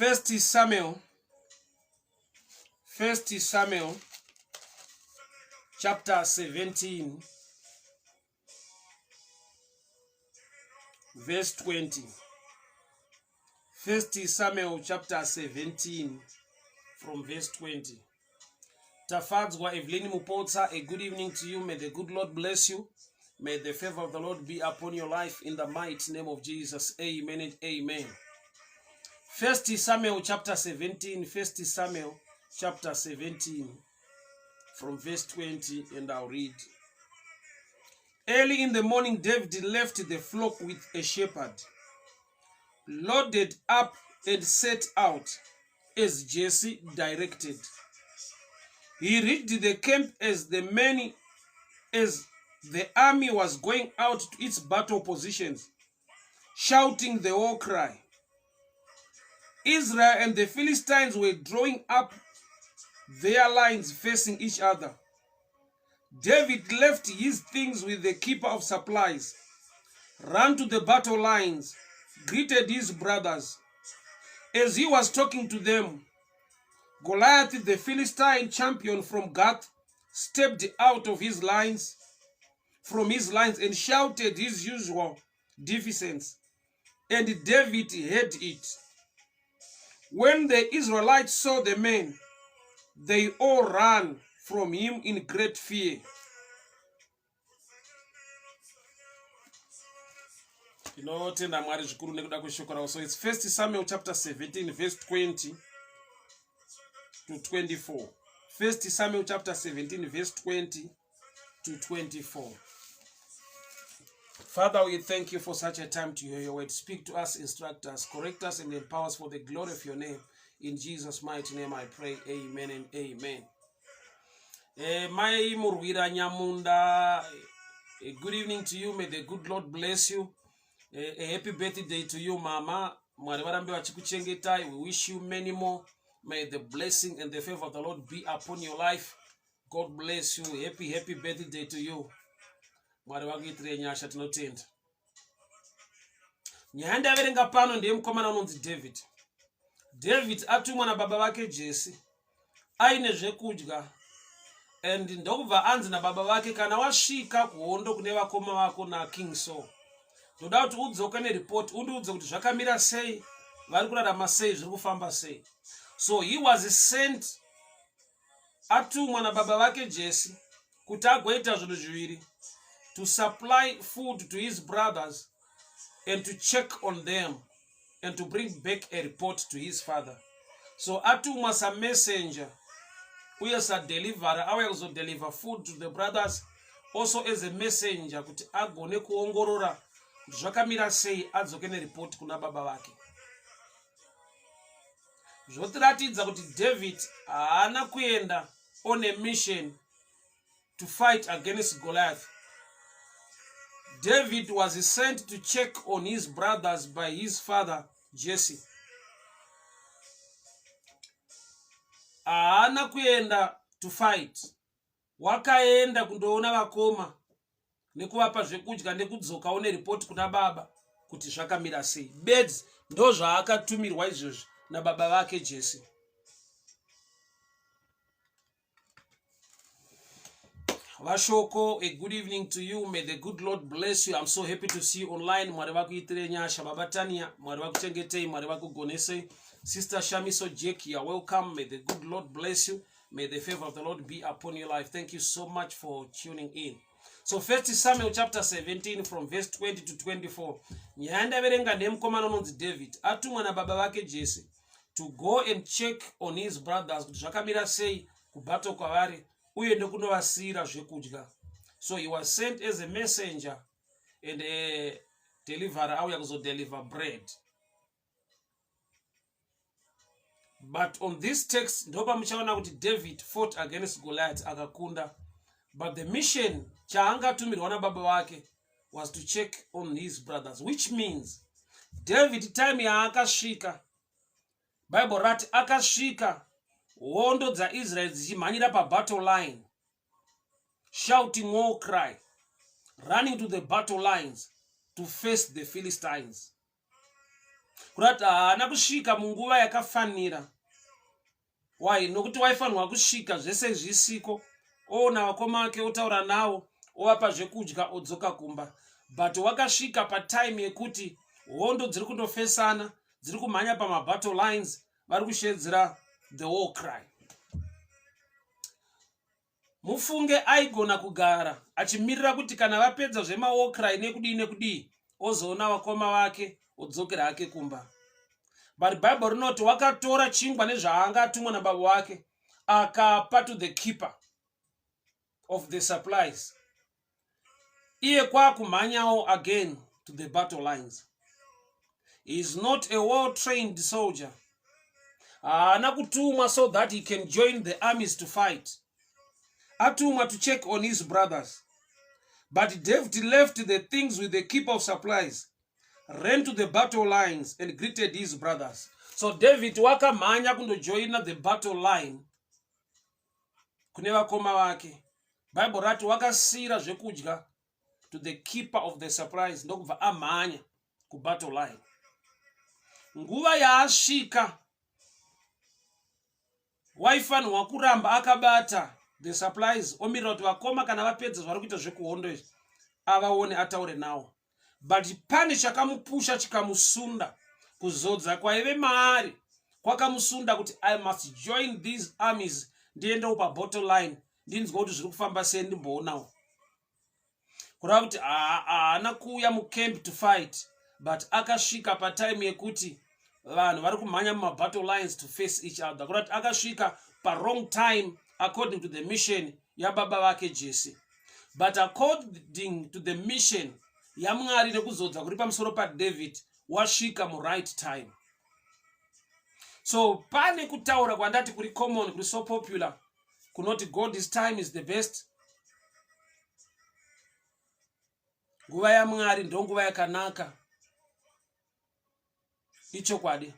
First Samuel, First Samuel chapter 17 verse 20. First Samuel chapter 17 from verse 20. Tafadzwa Evelyn Mupotsa, a good evening to you. May the good Lord bless you. May the favor of the Lord be upon your life in the mighty name of Jesus. Amen and amen. First Samuel chapter 17, First Samuel chapter 17 from verse 20 and I'll read. Early in the morning David left the flock with a shepherd, loaded up and set out as Jesse directed. He reached the camp as the many as the army was going out to its battle positions, shouting the war cry. Israel and the Philistines were drawing up their lines facing each other. David left his things with the keeper of supplies, ran to the battle lines, greeted his brothers. As he was talking to them, Goliath, the Philistine champion from Gath, stepped out of his lines, from his lines and shouted his usual defiance. And David heard it. When the Israelites saw the man, they all ran from him in great fear. Tinotenda Mwari zvikuru nekuda kweshoko ravo. So it's First Samuel chapter 17 verse 20 to 24. First Samuel chapter 17 verse 20 to 24. Father, we thank you for such a time to hear your word. Speak to us, instruct us, correct us, and empower us for the glory of your name. In Jesus' mighty name I pray. Amen and amen. Eh, Mai Murwira Nyamunda, eh, good evening to you. May the good Lord bless you. Eh, a happy birthday to you, Mama. Mwari varambe vachikuchengetai. We wish you many more. May the blessing and the favor of the Lord be upon your life. God bless you. Happy, happy birthday to you. Mwari vakuitire nyasha tinotenda. Nyaya ndaverenga pano ndeye mukomana unonzi David. David atumwa nababa vake Jesse aine zvekudya and ndokubva anzi nababa vake kana wasvika kuhondo kune vakoma vako naKing Saul ndoda kuti udzoke nereport undiudze kuti zvakamira sei vari kurarama sei zviri kufamba sei so he was sent atumwa nababa vake Jesse kuti agoita zvinhu zviviri to supply food to his brothers and to check on them and to bring back a report to his father so atumwa samessenger uye sadelivera auya kuzodeliver food to the brothers also as a messenger kuti agone kuongorora kuti zvakamira sei adzoke neripoti kuna baba vake zvotiratidza kuti David haana kuenda on a mission to fight against Goliath. David was sent to check on his brothers by his father Jesse. Haana kuenda to fight. Wakaenda kundoona vakoma nekuvapa zvekudya nekudzokawo neripoti kuna baba kuti zvakamira sei. Bedzi ndozvaakatumirwa izvozvi nababa vake Jesse. Vashoko, a good evening to you. May the good Lord bless you. I'm so happy to see you online. Mwari vakuitire nyasha. Baba Tania, Mwari vakuchengetei, Mwari vakugonesei. Sister Shamiso Jake, you are welcome. May the good Lord bless you. May the favor of the Lord be upon your life. Thank you so much for tuning in. So First Samuel chapter 17 from verse 20 to 24. Nyaya ndaverenga ndemukomana unonzi David atumwa nababa vake Jesse to go and check on his brothers kuti zvakamira sei kubattle kwavari uye nekunovasiyira zvekudya. So he was sent as a messenger and a deliverer auya kuzodeliver bread. But on this text ndopamuchaona kuti David fought against Goliath akakunda. But the mission chaangatumirwa nababa vake was to check on his brothers, which means David time yaakasvika, Bible rati akasvika hondo dzaIsrael dzichimhanyira pabattle line, shouting war cry, running to the battle lines to face the Philistines. Kurati haana kusvika munguva yakafanira. Why? Nokuti waifanirwa kusvika zvese zvisiko, oona vakoma vake, otaura nawo, ovapa zvekudya, odzoka kumba. But wakasvika patime yekuti hondo dziri kundofesana, dziri kumhanya pamabattle lines, vari kushedzera the war cry. Mufunge aigona kugara achimirira kuti kana vapedza zvemawar cry nekudii nekudii, ozoona vakoma vake, odzokera hake kumba. But Bible rinoti wakatora chingwa nezvaanga atumwa nababa wake, akapa to the keeper of the supplies, iye kwakumhanyawo again to the battle lines. He is not a well trained soldier. Haana kutumwa so that he can join the armies to fight. Atumwa to check on his brothers. But David left the things with the keeper of supplies, ran to the battle lines and greeted his brothers. So David wakamhanya kundojoina the battle line kune vakoma vake. Bible rati wakasiyira zvekudya to the keeper of the supplies, ndokubva amhanya kubattle line. Nguva yaasvika, waifanirwa kuramba akabata the supplies, omirira kuti vakoma kana vapedza zvari kuita zvekuhondo izvi, avaone, ataure nawo. But pane chakamupusha, chikamusunda. Kuzodza kwaive maari kwakamusunda kuti, "I must join these armies, ndiendewo pabattle line, ndinzwa kuti zviri kufamba sei, ndimboonawo." Kureva kuti haana kuuya mucamp to fight, but akasvika patime yekuti vanhu vari kumhanya mumabattle lines to face each other. Kureva kuti akasvika pawrong time according to the mission yababa vake Jesse, but according to the mission yaMwari nekuzodza kuri pamusoro paDavid, wasvika muright time. So pane kutaura kwandati kuri common, kuri so popular, kunoti God's time is the best. Nguva yaMwari ndonguva yakanaka, ichokwadi.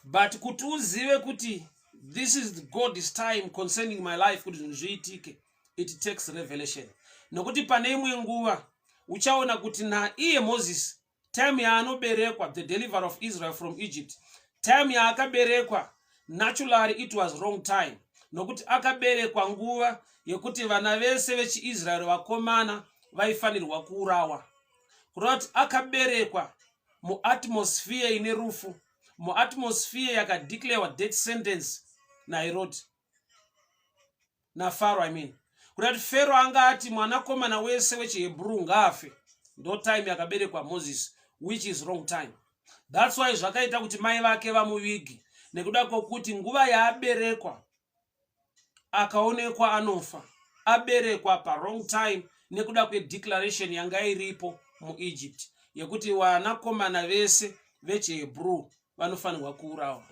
But kuti uzive kuti this is God's time concerning my life, kuti zvinhu zviitike, it takes revelation. Nokuti pane imwe nguva uchaona kuti naiye Moses, time yaanoberekwa, the deliverer of Israel from Egypt, time yaakaberekwa, naturally it was wrong time, nokuti akaberekwa nguva yekuti vana vese vechiIsraeri vakomana vaifanirwa kuurawa. Kureva kuti akaberekwa muatmosphere ine rufu, muatmosphere yakadeclarewa death sentence naHerodi, naFaro, I mean. Kureva kuti Fero anga ati mwanakomana wese wechiHebrew ngaafe. Ndo time yakaberekwa Moses, which is wrong time. That's why zvakaita kuti mai vake vamuvigi, nekuda kwokuti nguva yaaberekwa akaonekwa anofa. Aberekwa pawrong time nekuda kwedeclaration yanga iripo muEgypt yekuti vanakomana vese vechiHebrew vanofanirwa kuurawa.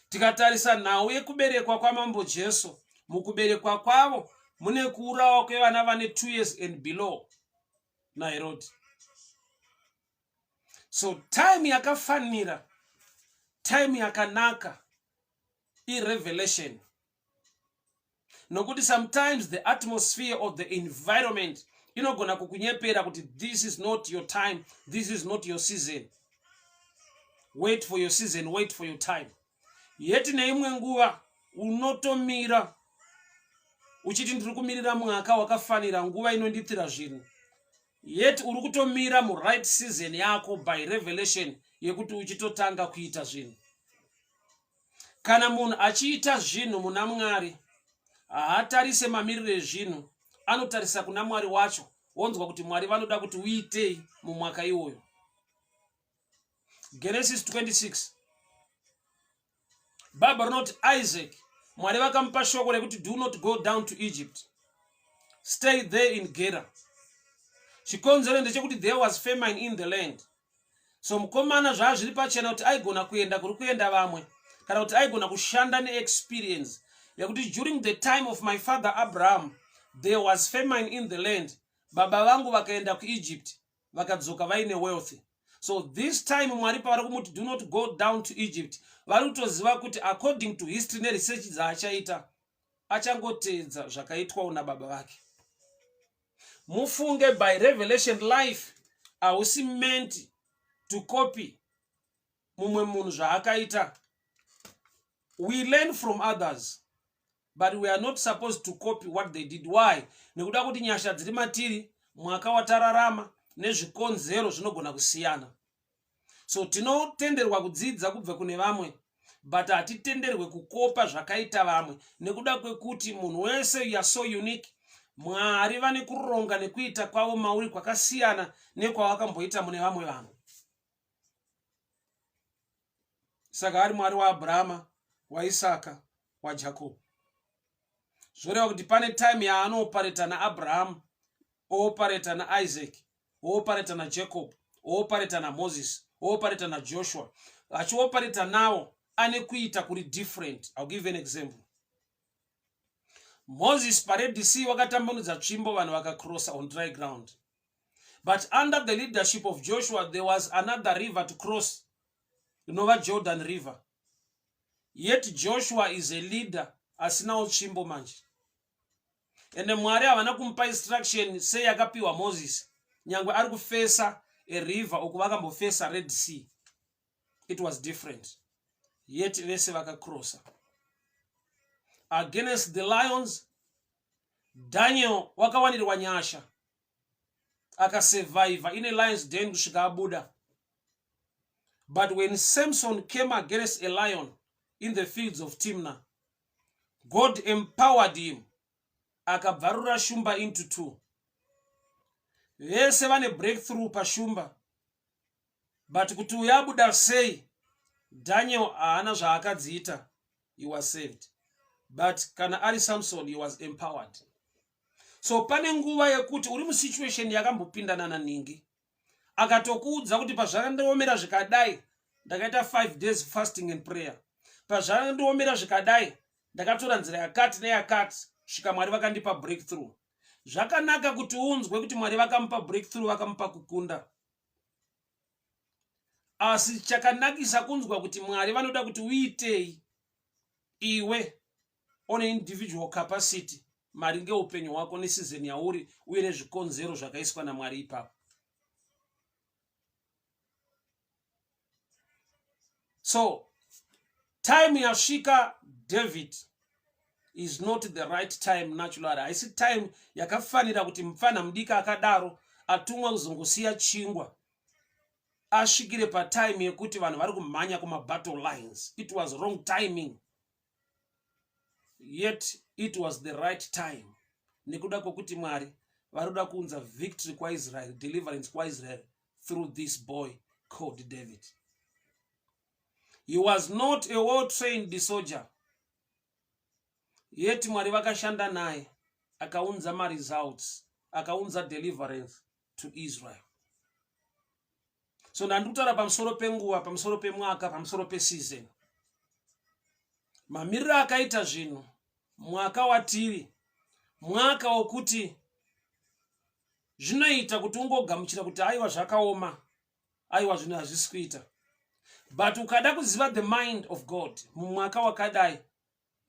Tikatarisa nhau yekuberekwa kwaMambo Jesu, mukuberekwa kwavo mune kuurawa kwevana vane 2 years and below naHerodi. So time yakafanira, time yakanaka, irevelation, nokuti sometimes the atmosphere of the environment inogona kukunyepera kuti this is not your time, this is not your season, wait for your season, wait for your time. Yet neimwe nguva unotomira uchiti, "Ndiri kumirira mwaka wakafanira, nguva inonditira zvinhu," yet uri kutomira muright season yako by revelation yekuti uchitotanga kuita zvinhu. Kana munhu achiita zvinhu muna Mwari, haatarise mamiriro ezvinhu, anotarisa kuna Mwari wacho, wonzwa kuti Mwari vanoda kuti uitei mumwaka iwoyo. Genesis 26, Bhaibheri rinoti Isaac, Mwari vakamupa shoko rekuti, "Do not go down to Egypt, stay there in Gerar." Chikonzero ndechekuti there was famine in the land. So mukomana, zvaa zviri pachena kuti aigona kuenda kuri kuenda vamwe, kana kuti aigona kushanda neexperience yekuti during the time of my father Abraham there was famine in the land, baba vangu vakaenda kuEgypt, vakadzoka vaine wealth. So this time Mwari pavari kumuti, "Do not go down to Egypt," vari kutoziva kuti according to history neresearch dzaachaita, achangoteedza zvakaitwawo nababa vake. Mufunge, by revelation life hausi meant to copy. mumwe munhu zvaakaita. We learn from others but we are not supposed to copy what they did. Why? Nekuda kuti nyasha dziri matiri, mwaka watararama nezvikonzero zvinogona kusiyana. So tinotenderwa kudzidza kubva kune vamwe but hatitenderwe kukopa zvakaita vamwe nekuda kwekuti munhu wese, you are so unique. Mwari vane kuronga nekuita kwavo mauri kwakasiyana nekwawakamboita mune vamwe vanhu. Saka ari Mwari waAbrahama, waIsaka, waJakobho. Zvoreva kuti pane time yaanoopareta naAbrahamu, oopareta naIsaac, oopareta naJacob, oopareta naMoses, oopareta naJoshua. Achiopareta nawo ane kuita kuri different. I'll give an example. Moses paRed Sea wakatambanudza tsvimbo, vanhu vakacrossa on dry ground. But under the leadership of Joshua there was another river to cross, inova Jordan River. Yet Joshua is a leader asinawo tsvimbo manje. Ende Mwari havana kumupa instruction seyakapiwa Moses, nyangwe ari kufesa a river uku vakambofesa Red Sea. It was different. Yet vese vakacrossa. Against the lions, Daniel wakawanirwa nyasha akasurvivor in a lion's den kusvika abuda. But when Samson came against a lion in the fields of Timnah, God empowered him, akabvarura shumba into two. Vese vane breakthrough pashumba, but kuti uyo abuda sei, Daniel haana zvaakadziita, he was saved. But kana ari Samson, he was empowered. So pane nguva yekuti uri musituation yakambopindana naningi, akatokuudza kuti pazvakandiomera zvikadai ndakaita 5 days fasting and prayer, pazvakandiomera zvikadai ndakatora nzira yakati neyakati svika Mwari vakandipa breakthrough. Zvakanaka kuti unzwe kuti Mwari vakamupa breakthrough, vakamupa kukunda. Asi chakanakisa kunzwa kuti Mwari vanoda kuti uitei iwe on individual capacity maringe upenyu hwako nesizeni yauri uye nezvikonzero zvakaiswa naMwari ipapo. So time yasvika David is not the right time naturally. Haisi time yakafanira kuti mupfana mudiki akadaro atumwa kuzongosiya chingwa asvikire patime yekuti vanhu vari kumhanya kumabattle lines. It was wrong timing, yet it was the right time nekuda kwekuti Mwari vari kuda kuunza victory kwaIsrael, deliverance kwaIsrael through this boy called David. He was not a well trained soldier, yet Mwari vakashanda naye, akaunza maresults, akaunza deliverance to Israel. So ndandiri kutaura pamusoro penguva, pamusoro pemwaka, pamusoro peseason, mamiriro akaita zvinhu. Mwaka watiri mwaka wokuti zvinoita kuti ungogamuchira kuti aiwa, zvakaoma, aiwa, zvinhu hazvisi kuita. But ukada kuziva the mind of God mumwaka wakadai,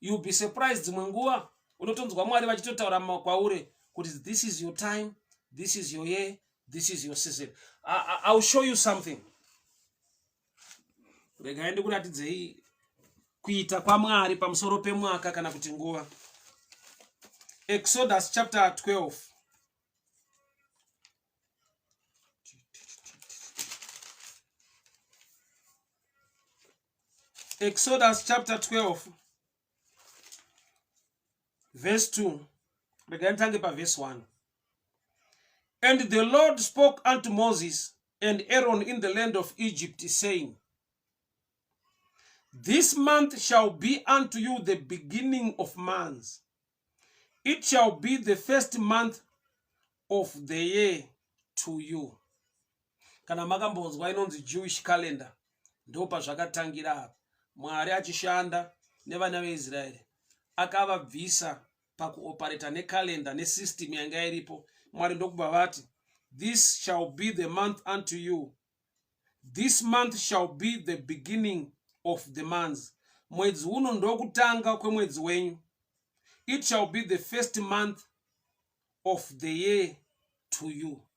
you'll be surprised. Dzimwe nguva unotonzwa Mwari vachitotaura kwauri kuti this is your time, this is your year, this is your season. I'll show you something. Regai ndikuratidzei kuita kwaMwari pamusoro pemwaka kana kuti nguva. Exodus chapter 12. Exodus chapter 12 verse 2. Regai nditange paverse 1. And the Lord spoke unto Moses and Aaron in the land of Egypt, saying, This month shall be unto you the beginning of months. It shall be the first month of the year to you. Kana makambonzwa inonzi Jewish calendar, ndo pazvakatangira apa. Mwari achishanda nevana veIsraeri, akavabvisa pakuopareta necalendar nesystem yanga iripo. Mwari ndokubva vati, "This shall be the month unto you. This month shall be the beginning of the months." Mwedzi uno ndokutanga kwemwedzi wenyu. It shall be the first month of the year to you.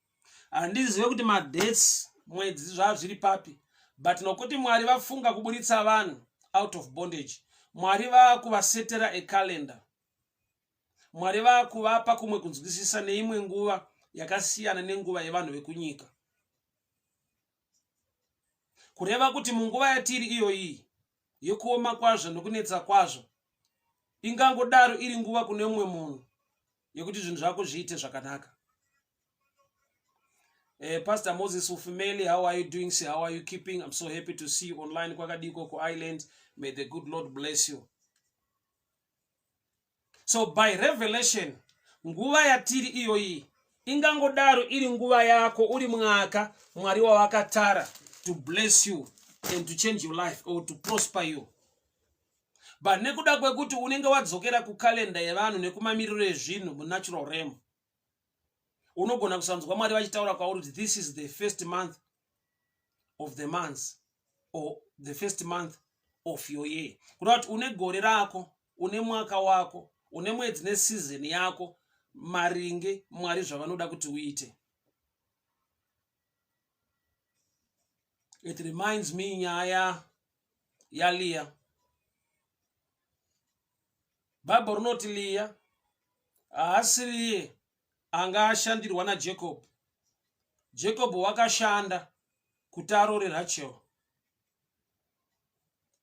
Handizive kuti madates, mwedzi zvaa zviri papi, But nokuti Mwari vafunga kuburitsa vanhu out of bondage, Mwari vakuvasetera a calendar. Mwari vakuvapa kumwe kunzwisisa neimwe nguva yakasiyana nenguva yevanhu vekunyika. Kureva kuti munguva yatiri iyoyi yekuoma kwazvo nokunetsa kwazvo, ingangodaro iri nguva kune mumwe munhu yekuti zvinhu zvako zviite zvakanaka. Pastor Moses Ufumeli, how are you doing? Say, how are you keeping? I'm so happy to see you online. Kwakadiko ku Island. May the good Lord bless you. So by revelation, nguva yatiri iyoyi ingangodaro iri nguva yako uri mwaka Mwari wawakatara to bless you and to change your life or to prosper you. But nekuda kwekuti unenge wadzokera kukalenda yevanhu nekumamiriro ezvinhu munatural realm, unogona kusanzwa Mwari vachitaura kwauri kuti this is the first month of the months or the first month of your year. Kureva kuti une gore rako, une mwaka wako, une mwedzi neseason yako maringe Mwari zvavanoda kuti uite. It reminds me nyaya yaLeah. Bible rinoti Leah haasiriye anga ashandirwa naJacob. Jacob wakashanda kuti arore Rachel,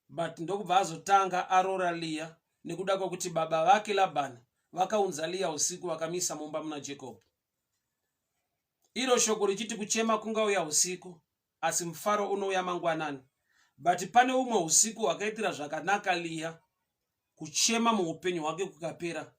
but ndokubva azotanga arora Leah nekuda kwekuti baba vake Laban vakaunza Leah usiku vakamisa mumba muna Jacob. Iro shoko richiti kuchema kungauya usiku asi mufaro unouya mangwanani. But pane umwe usiku hwakaitira zvakanaka Leah kuchema muupenyu hwake kukapera.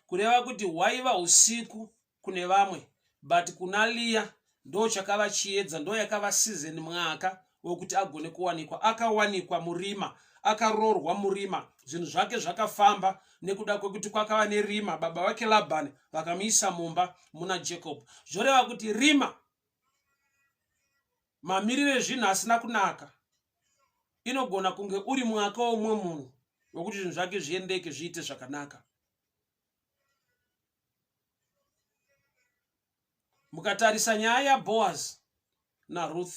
Kureva kuti hwaiva usiku kune vamwe but kuna Leah ndo chakava chiedza, ndo yakava season mwaka wekuti agone kuwanikwa. Akawanikwa murima, akaroorwa murima, zvinhu zvake zvakafamba nekuda kwekuti kwakava nerima. Baba vake Laban vakamuisa mumba muna Jacob. Zvoreva kuti rima, mamiriro ezvinhu asina kunaka, inogona kunge uri mwaka womumwe munhu wekuti zvinhu zvake zviendeke zviite zvakanaka. Mukatarisa nyaya yaBoaz naRuth,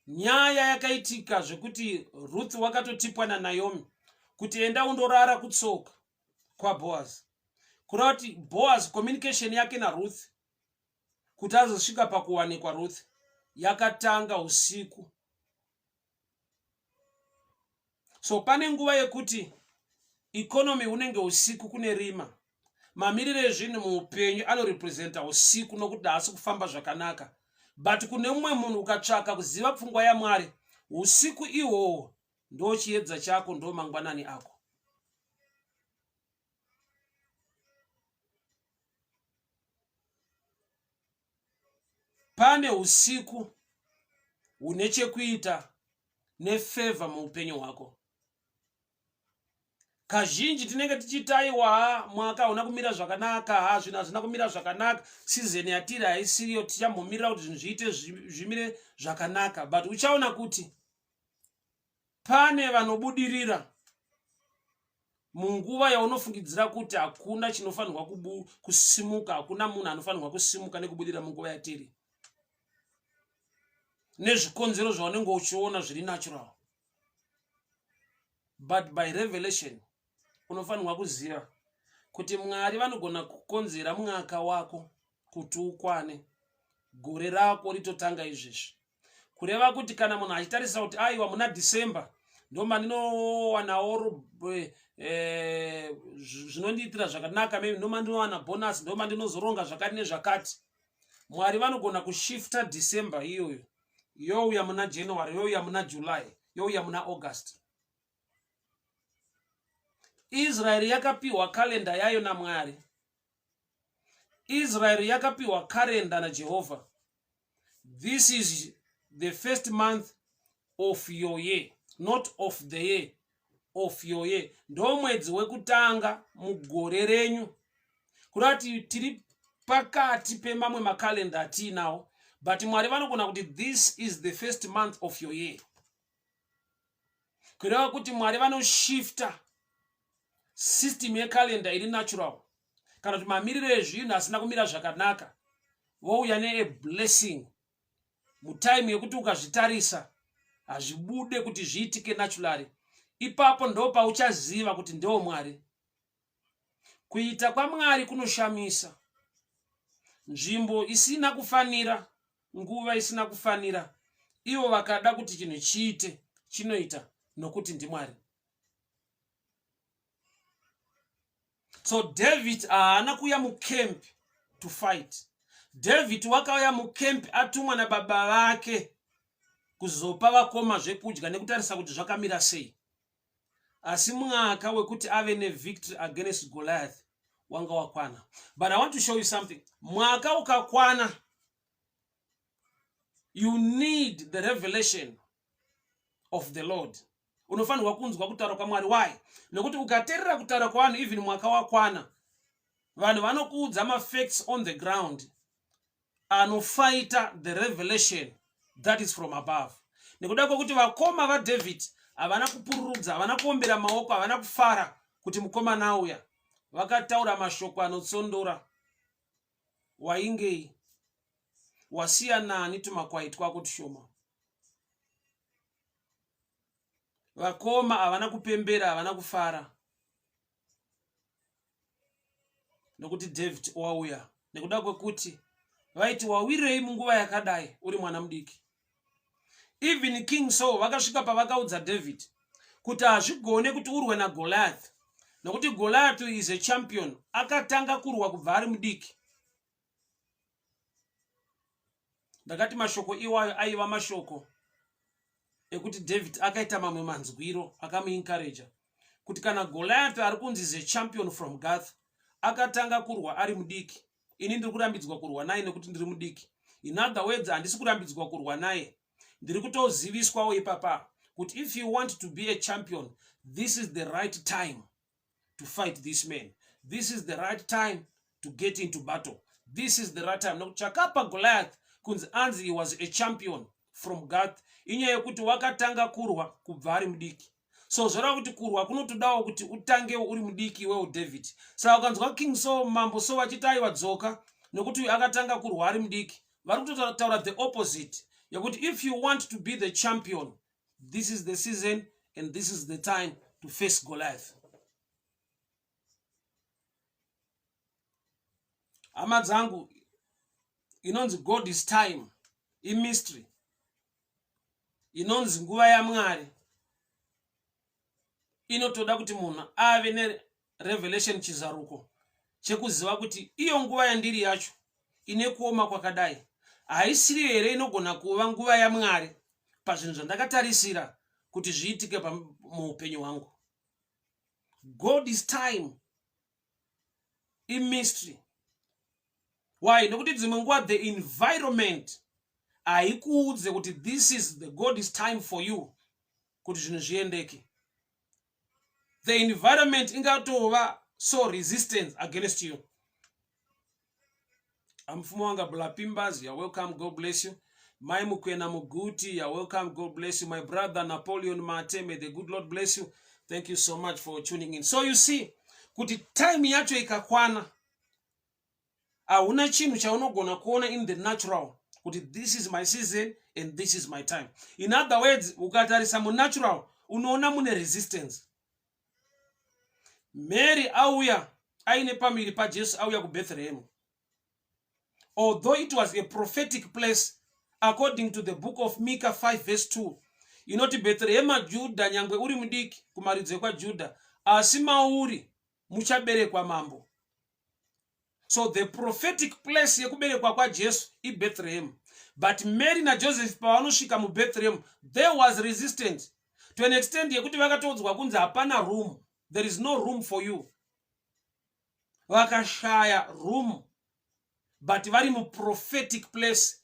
nyaya yakaitika zvekuti Ruth wakatotipwa naNaomi kuti enda undorara kutsoka kwaBoaz. Kureva kuti Boaz communication yake naRuth kuti azosvika pakuwanikwa Ruth yakatanga usiku. So pane nguva yekuti economy unenge usiku kune rima, mamiriro ezvinhu muupenyu anorepresenta usiku nokuti haasi kufamba zvakanaka. But kune mumwe munhu ukatsvaka kuziva pfungwa yaMwari, usiku ihwohwo ndo chiedza chako, ndo mangwanani ako. Pane usiku hune chekuita nefevha muupenyu hwako. Kazhinji tinenge tichiti aiwa mwaka hauna kumira zvakanaka, ha zvinhu hazvina kumira zvakanaka, season yatiri haisiriyo, tichambomirira kuti zvinhu zviite zvimire zvakanaka. But uchaona kuti pane vanobudirira munguva yaunofungidzira kuti hakuna chinofanirwa kusimuka, hakuna munhu anofanirwa kusimuka nekubudirira munguva yatiri, nezvikonzero zvaunenge uchiona zviri natural. But by revelation unofanirwa kuziva kuti Mwari vanogona kukonzera mwaka wako kuti ukwane, gore rako ritotanga izvezvi. Kureva kuti kana munhu achitarisa kuti aiwa muna December ndomandinowanawo zvinondiitira zvakanaka, maybe ndomandinowana bonus, ndomandinozoronga zvakati nezvakati, Mwari vanogona kushifta December iyoyo youya muna January, youya muna July, youya muna August. Israeri yakapiwa kalenda yayo naMwari. Israeri yakapiwa karenda naJehovha. This is the first month of your year, not of the year, of your year. Ndo mwedzi wekutanga mugore renyu. Kureva kuti tiri pakati pemamwe makalenda atiinawo, but Mwari vanogona kuti this is the first month of your year. Kureva kuti Mwari vanoshifta system yekalenda iri natural, kana kuti mamiriro ezvinhu asina kumira zvakanaka, vouya nea blessing mutime yekuti ukazvitarisa Hazvibude kuti zviitike naturally. Ipapo ndo pauchaziva kuti ndewo Mwari. Kuita kwaMwari kunoshamisa. Nzvimbo isina kufanira, nguva isina kufanira, ivo vakada kuti chinhu chiite, chinoita nokuti ndiMwari. So David haana kuuya mucamp to fight. David wakauya mucamp atumwa nababa vake kuzopa vakoma zvekudya nekutarisa kuti zvakamira sei. Asi mwaka wekuti ave nevictory against Goliath wanga wakwana. But I want to show you something. Mwaka ukakwana, you need the revelation of the Lord. Unofanirwa kunzwa kutaura kwaMwari. Why? Nekuti ukaterera kutaura kwavanhu even mwaka wakwana, vanhu vanokuudza mafacts on the ground anofighta the revelation that is from above. Nekuda kwekuti vakoma vaDavid havana kupururudza, havana kuombera maoko, havana kufara kuti mukomana auya, vakataura mashoko anotsondora. Waingei wasiya nani tumakwai twako tushoma? Vakoma havana kupembera, havana kufara nokuti David wauya, nekuda kwekuti vaiti wawirei munguva yakadai uri mwana mudiki. Even King Saul vakasvika pavakaudza David kuti hazvigone kuti urwe naGoliath, nokuti Goliath is a champion, akatanga kurwa kubva ari mudiki. Ndakati mashoko iwayo aiva mashoko ekuti David akaita mamwe manzwiro akamuencourager kuti kana Goliath ari kunzi is a champion from Gath, akatanga kurwa ari mudiki, ini ndiri kurambidzwa kurwa naye nekuti ndiri mudiki. In other words, handisi kurambidzwa kurwa naye, ndiri kutoziviswawo ipapa kuti if you want to be a champion, this is the right time to fight this man, this is the right time to get into battle, this is the right time. Nokuti chakapa Goliath kunzi anzi he was a champion from Gath inyaya yekuti wakatanga kurwa kubva ari mudiki. So zvoreva kuti kurwa kunotodawo kuti utangewo uri mudiki iwewo David. Saka ukanzwa King Saul, Mambo Saul vachiti aiwa dzoka nokuti uyu akatanga kurwa ari mudiki, vari kutotaura the opposite yekuti if you want to be the champion, this is the season and this is the time to face Goliath. Hama dzangu, inonzi God is time imystery, inonzi nguva yaMwari inotoda kuti munhu ave nerevelation, chizaruko chekuziva kuti iyo nguva yandiri yacho ine kuoma kwakadai haisiriyo here inogona kuva nguva yaMwari pazvinhu zvandakatarisira kuti zviitike muupenyu hwangu. God is time imystery. Why? Nokuti dzimwe nguva the environment haikuudze kuti this is the God is time for you kuti zvinhu zviendeke. The environment ingatova so resistance against you. Amfumo wanga Blapimbas, you're welcome, God bless you. Mai Mukwena Muguti, you're welcome, God bless you. My brother Napoleon Mate, may the good Lord bless you. Thank you so much for tuning in. So you see kuti time yacho ikakwana, hauna chinhu chaunogona kuona in the natural kuti this is my season and this is my time. In other words, ukatarisa munatural unoona mune resistance. Mary auya aine pamiri paJesu, auya kuBethlehem, although it was a prophetic place according to the book of Micah 5 verse 2 inoti, Bethlehema Judha, nyangwe uri mudiki kumaridzo ekwaJudha, asi mauri muchaberekwa mambo. So the prophetic place yekuberekwa kwaJesu iBethlehem, but Mary naJoseph pavanosvika muBethlehem, there was resistance to an extent yekuti vakatoudzwa kunzi hapana room, there is no room for you. Vakashaya room, but vari muprophetic place,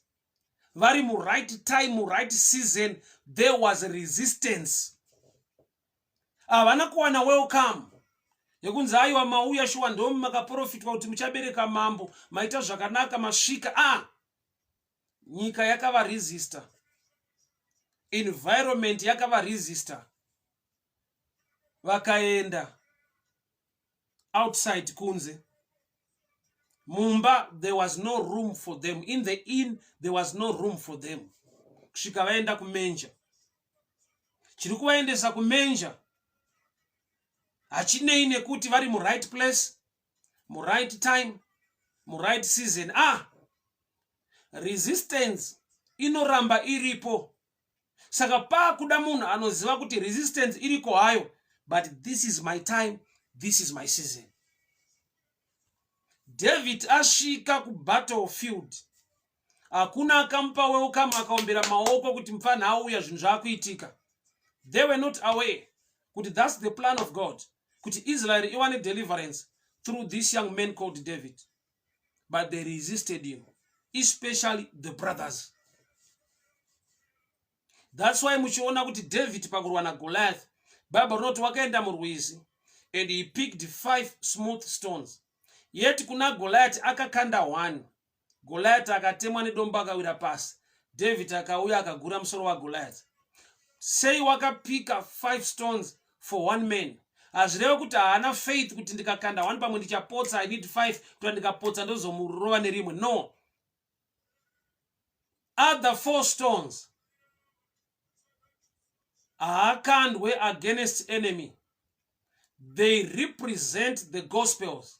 vari muright time, muright season, there was resistance. Havana kuwana welcome yekunzi aiwa mauya shuwa, ndo makaprofitwa kuti muchabereka mambo, maita zvakanaka masvika. A nyika yakavaresista, environment yakavaresista, vakaenda outside, kunze. Mumba there was no room for them, in the inn there was no room for them, kusvika vaenda kumanger. Chiri kuvaendesa kumenja hachinei nekuti vari muright place, muright time, muright season. Ah, resistance inoramba iripo. Saka paakuda munhu anoziva kuti resistance iriko hayo, but this is my time, this is my season. David asvika kubattlefield, hakuna akamupa welcome akaombera maoko kuti mupfanha auya, zvinhu zvaakuitika. They were not aware kuti that's the plan of God, kuti Israel iwane deliverance through this young man called David. But they resisted him, especially the brothers. That's why muchiona kuti David pakurwa naGoliath, Bible rinoti wakaenda murwizi and he picked 5 smooth stones, yet kuna Goliath akakanda 1. Goliath akatemwa nedombo akawira pasi. David akauya akagura musoro waGoliath. Sei wakapika 5 stones for one man? Hazvireve kuti haana faith kuti ndikakanda 1 pamwe ndichapotsa, I need 5 kuti ndikapotsa ndozomurova nerimwe. No, other 4 stones haakandwe against enemy. They represent the Gospels,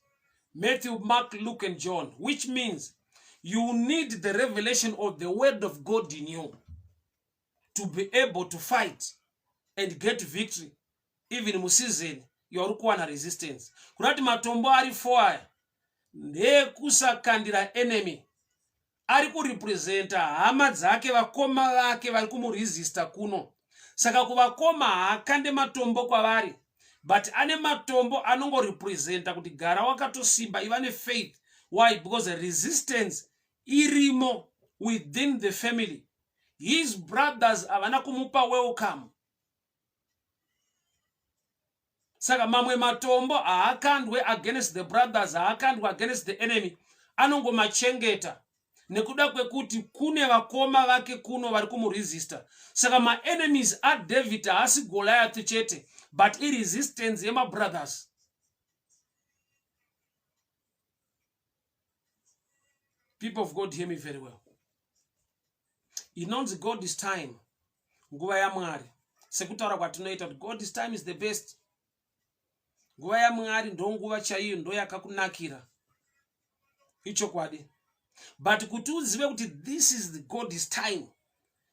Matthew, Mark, Luke and John, which means you need the revelation of the word of God in you to be able to fight and get victory even museason yauri kuwana resistance. Kuda kuti matombo ari 4 aya ndeekusakandira enemy, ari kurepresenta hama dzake, vakoma vake vari kumuresista kuno. Saka kuvakoma haakande matombo kwavari, but ane matombo anongorepresenta kuti gara wakatosimba, iva nefaith. Why? Because resistance irimo within the family. His brothers havana kumupa welcome. Saka mamwe matombo haakandwe against the brothers, haakandwe against the enemy, anongomachengeta nekuda kwekuti kune vakoma vake kuno vari kumuresista. Saka maenemies aDavid haasi Goliath chete, but iresistance yemabrothers. People of God, hear me very well. Inonzi God is time, nguva yaMwari. Sekutaura kwatinoita kuti God is time is the best, nguva yaMwari ndo nguva chaiyo, ndo yakakunakira, ichokwadi. But kuti uzive kuti this is the God is time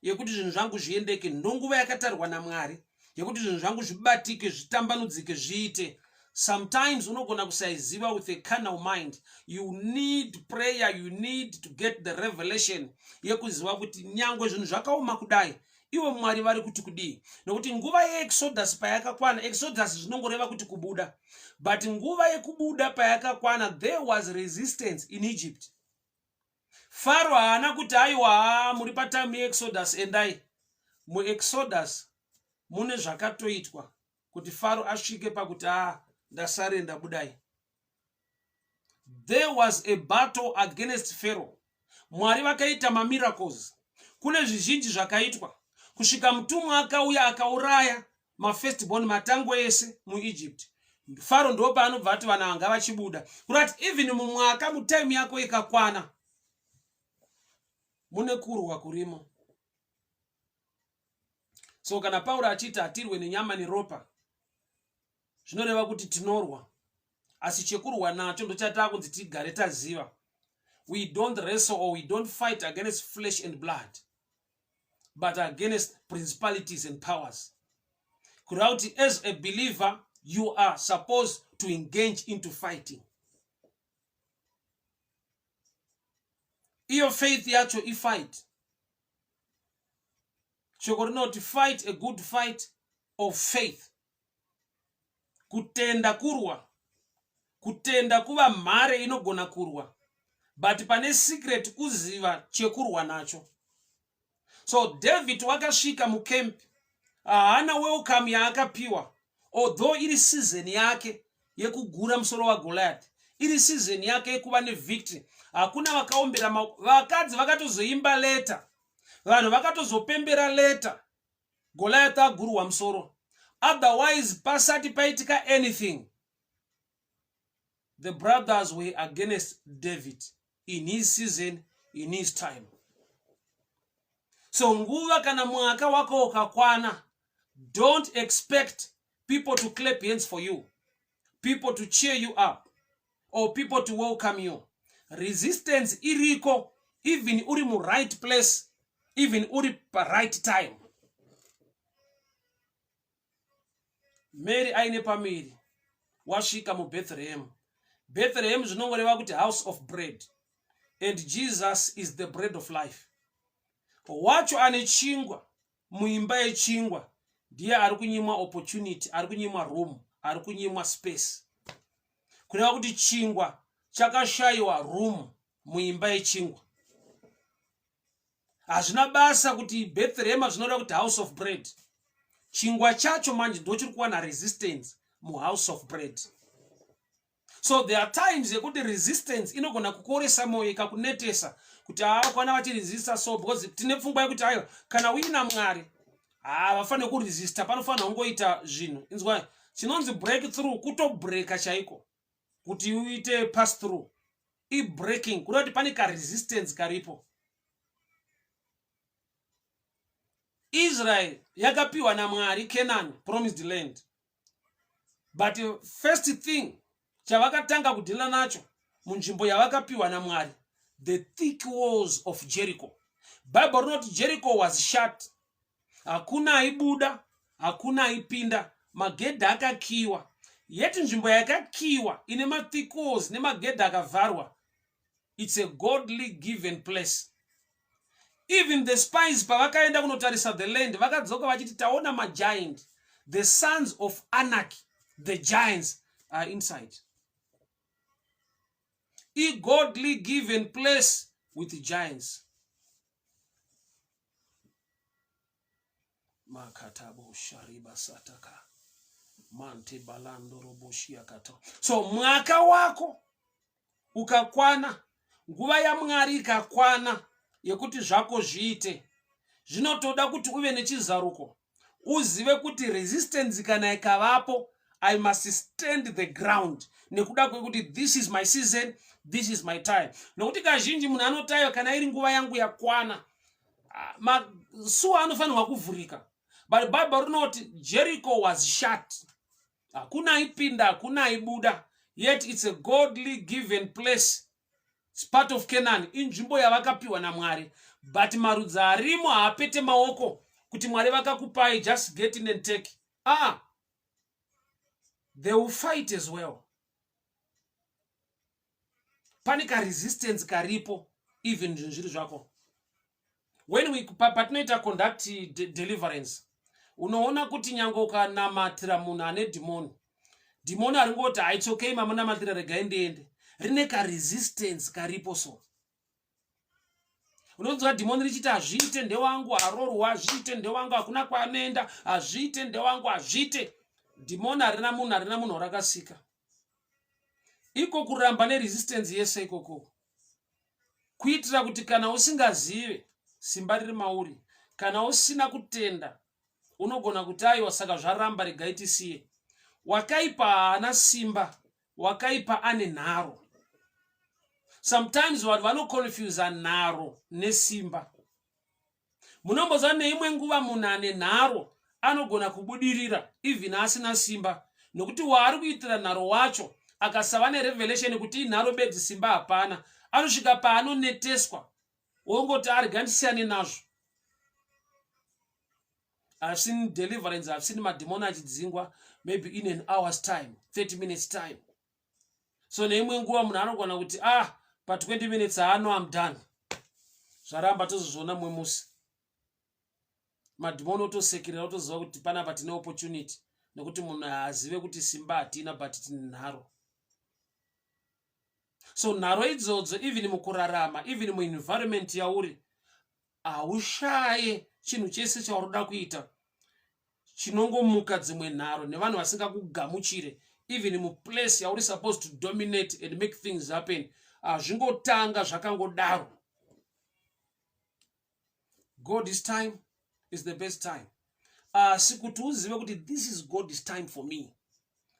yekuti zvinhu zvangu zviendeke, ndonguva yakatarwa naMwari yekuti zvinhu zvangu zvibatike, zvitambanudzike, zviite. Sometimes unogona kusaiziva with a carnal mind. You need prayer, you need to get the revelation yekuziva kuti nyangwe zvinhu zvakaoma kudai, ivo Mwari vari kuti kudii. Nokuti nguva yeExodus payakakwana, Exodus zvinongoreva kuti kubuda, but nguva yekubuda payakakwana, there was resistance in Egypt. Faro haana kuti aiwa, muri patime yeExodus, endai. MuExodus mune zvakatoitwa kuti Faro asvike pakuti a ndasarenda, budai. There was a battle against Pharaoh. Mwari vakaita mamiracles, kune zvizhinji zvakaitwa kusvika mutumwa akauya akauraya mafirstborn, matango ese muEgypt. Faro ndo paanobva ati vana vanga vachibuda. Kurati even mumwaka, mutime yako ikakwana, mune kurwa kurimo. So kana Pauro achiti hatirwe nenyama neropa, zvinoreva kuti tinorwa, asi chekurwa nacho ndochataa kunzi tigare taziva. We don't wrestle or we don't fight against flesh and blood, but against principalities and powers. Kureva kuti as a believer you are supposed to engage into fighting. Iyo faith yacho ifight. Shoko rinoti fight a good fight of faith. Kutenda kurwa, kutenda kuva mhare inogona kurwa, but pane secret kuziva chekurwa nacho. So David wakasvika mucamp, haana welcome yaakapiwa, although iri season yake yekugura musoro waGoliath, iri season yake yekuva nevictory. Hakuna vakaombera, vakadzi vakatozoimba later, vanhu vakatozopembera later Goliath agurwa musoro. Otherwise pasati paitika anything, the brothers were against David in his season, in his time. So nguva kana mwaka wako ukakwana, Don't expect people to clap hands for you, people to cheer you up or people to welcome you. Resistance iriko even uri muright place, even uri paright time. Mary aine pamiri wasvika muBethlehem. Bethlehem zvinongoreva kuti house of bread, and Jesus is the bread of life. Wacho ane chingwa muimba yechingwa ndiye ari kunyimwa opportunity, ari kunyimwa room, ari kunyimwa space. Kureva kuti chingwa chakashayiwa room muimba yechingwa. Hazvina basa kuti Bethlehem zvinoreva kuti house of bread. Chingwa chacho manje ndochiri kuwana resistance muhouse of bread. So there are times yekuti resistance inogona kukuoresa mwoyo, ikakunetesa kuti haa, kwana vachiresista so, because tine pfungwa yekuti aiwa, kana uina Mwari havafaniri kuresista, panofanira kungoita zvinhu. Inzwai, chinonzi breakthrough kutobreka chaiko. Kuti uite pass through ibreaking, kuda kuti pane karesistance karipo. Israel yakapiwa naMwari Canaan, promised land, but first thing chavakatanga kudhila nacho munzvimbo yavakapiwa naMwari, the thick walls of Jericho. Bible rinoti Jericho was shut, hakuna aibuda, hakuna aipinda, magedhi akakiwa. Yeti nzvimbo yakakiwa ine mathick walls nemagedhi akavharwa, it's a godly given place. Even the spies pavakaenda kunotarisa the land, vakadzoka vachiti taona magiant, the sons of Anak, the giants are inside. Igodly given place with giants. Makatabo shariba sataka mante balando roboshiakata. So mwaka wako ukakwana, nguva yaMwari ikakwana yekuti zvako zviite, zvinotoda kuti uve nechizaruko, uzive kuti resistance kana ikavapo, I must stand the ground, nekuda kwekuti this is my season, this is my time. Nokuti kazhinji munhu anotayo kana iri nguva yangu yakwana, ah, masuwa anofanirwa kuvhurika. But Bible rinoti Jericho was shut, hakuna aipinda, hakuna aibuda. Yet it's a godly given place, it's part of Canaan, inzvimbo yavakapiwa naMwari, but marudzi arimo haapete maoko kuti Mwari vakakupai, just get in and take. Ah, they will fight as well. Pane karesistance karipo even zvinhu zviri zvako. When we patinoita conduct deliverance, unoona kuti nyange ukanamatira munhu ane dhimoni, dhimoni haringoti its okay, mamunamatira, regai ndiende. Rine karesistance karipo. So unonzwa dhimoni richiti hazviite, ndewangu, harorwa, hazviite, ndewangu, hakuna kwaanoenda, hazviite, ndewangu, hazviite. Dhimoni harina munhu, harina munhu warakasika. Iko kuramba neresistance yese ikoko kuitira kuti kana usingazive simba riri mauri, kana usina kutenda, unogona kuti aiwa, saka zvaramba, regai tisiye. Wakaipa haana simba, wakaipa ane nharo. Sometimes vanhu vanoconfusa nharo nesimba. Munomboziva, neimwe nguva munhu ane nharo anogona kubudirira even asina simba, nokuti waari kuitira nharo wacho akasava nerevelation kuti inharo bedzi, simba hapana, anosvika paanoneteswa, wongoti arega ndisiyane nazvo. I've seen deliverance, I've seen madhimoni achidzingwa maybe in an hour's time, 30 minutes time. So neimwe nguva munhu anogona kuti ah, pa20 minutes haano, am done, zvaramba, tozozviona mumwe musi. Madhimoni otosekerera, otoziva kuti panapa tine opportunity, nekuti munhu haazive kuti simba hatina but tine nharo. So nharo idzodzo, even mukurarama, even muenvironment yauri, haushaye chinhu chese chauroda kuita chinongomuka dzimwe nharo nevanhu vasingakugamuchire. Even muplace yauri supposed to dominate and make things happen, hazvingotanga zvakangodaro. God's time is the best time. Asi kuti uzive kuti this is God's time for me,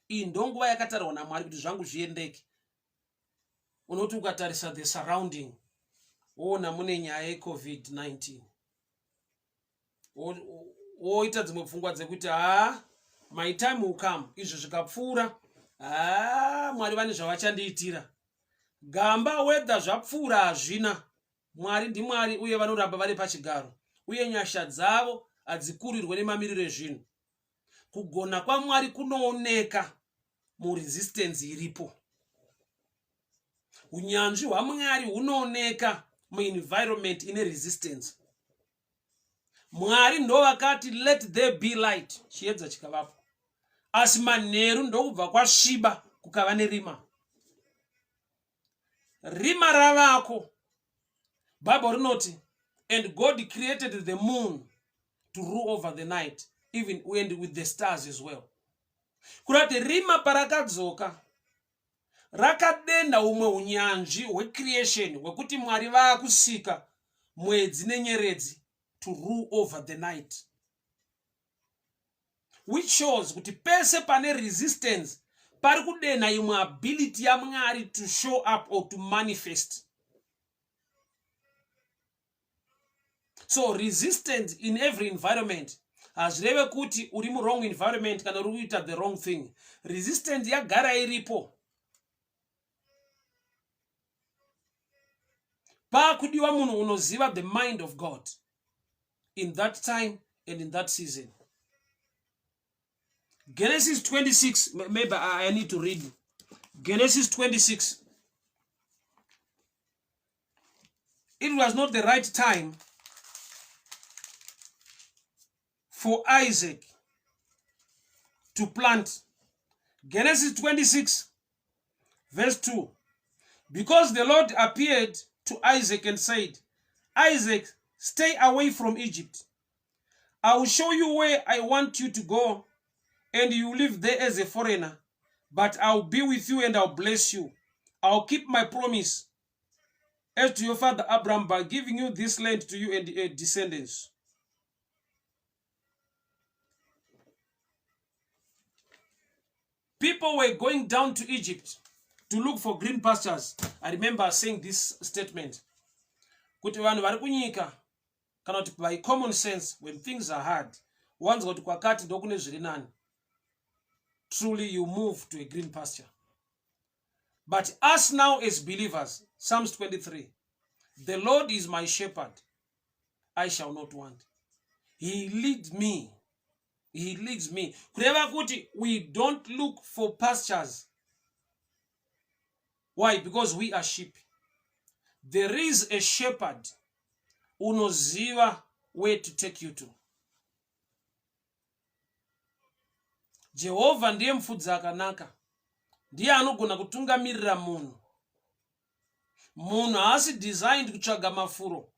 iyi ndonguva yakatarwa naMwari kuti zvangu zviendeke, unoti ukatarisa the surrounding, woona mune nyaya yeCovid-19. Woita dzimwe pfungwa dzekuti haa, my time will come, izvi zvikapfuura, haa, Mwari vane zvavachandiitira. Gamba, whether zvapfuura hazvina, Mwari ndiMwari uye vanoramba vari pachigaro, uye nyasha dzavo hadzikurirwe nemamiriro ezvinhu. Kugona kwaMwari kunooneka muresistance iripo. Unyanzvi hwaMwari hunooneka muenvironment ine resistance. Mwari ndovakati let there be light, chiedza chikavapo, asi manheru ndokubva kwasviba kukava nerima. Rima ravako. Bible rinoti, and God created the moon to rule over the night, even and with the stars as well. Kurati rima parakadzoka rakadenha umwe unyanzvi hwecreation hwekuti Mwari vaakusika mwedzi nenyeredzi to rule over the night, which shows kuti pese pane resistance pari kudenha imwe ability yaMwari to show up or to manifest. So resistance in every environment hazvireve kuti uri muwrong environment kana uri kuita the wrong thing. Resistance yagara iripo. Paakudiwa munhu unoziva the mind of God in that time and in that season. Genesis 26, maybe I need to read Genesis 26. It was not the right time for Isaac to plant. Genesis 26 verse 2. Because the Lord appeared to Isaac and said, Isaac, stay away from Egypt. I will show you where I want you to go, and you live there as a foreigner. But I'll be with you and I'll bless you. I'll keep my promise as to your father Abraham by giving you this land to you and your descendants. People were going down to Egypt to look for green pastures. I remember saying this statement. Kuti vanhu vari kunyika, kana kuti by common sense, when things are hard, wanzwa kuti kwakati ndokune zviri nani, truly you move to a green pasture. But us now as believers, Psalms 23, the Lord is my shepherd, I shall not want. He leads me. He leads me. Kureva kuti we don't look for pastures. Why? Because we are sheep. There is a shepherd unoziva where to take you to. Jehovha ndiye mufudzi akanaka, ndiye anogona kutungamirira munhu. Munhu haasi designed kutsvaga mafuro,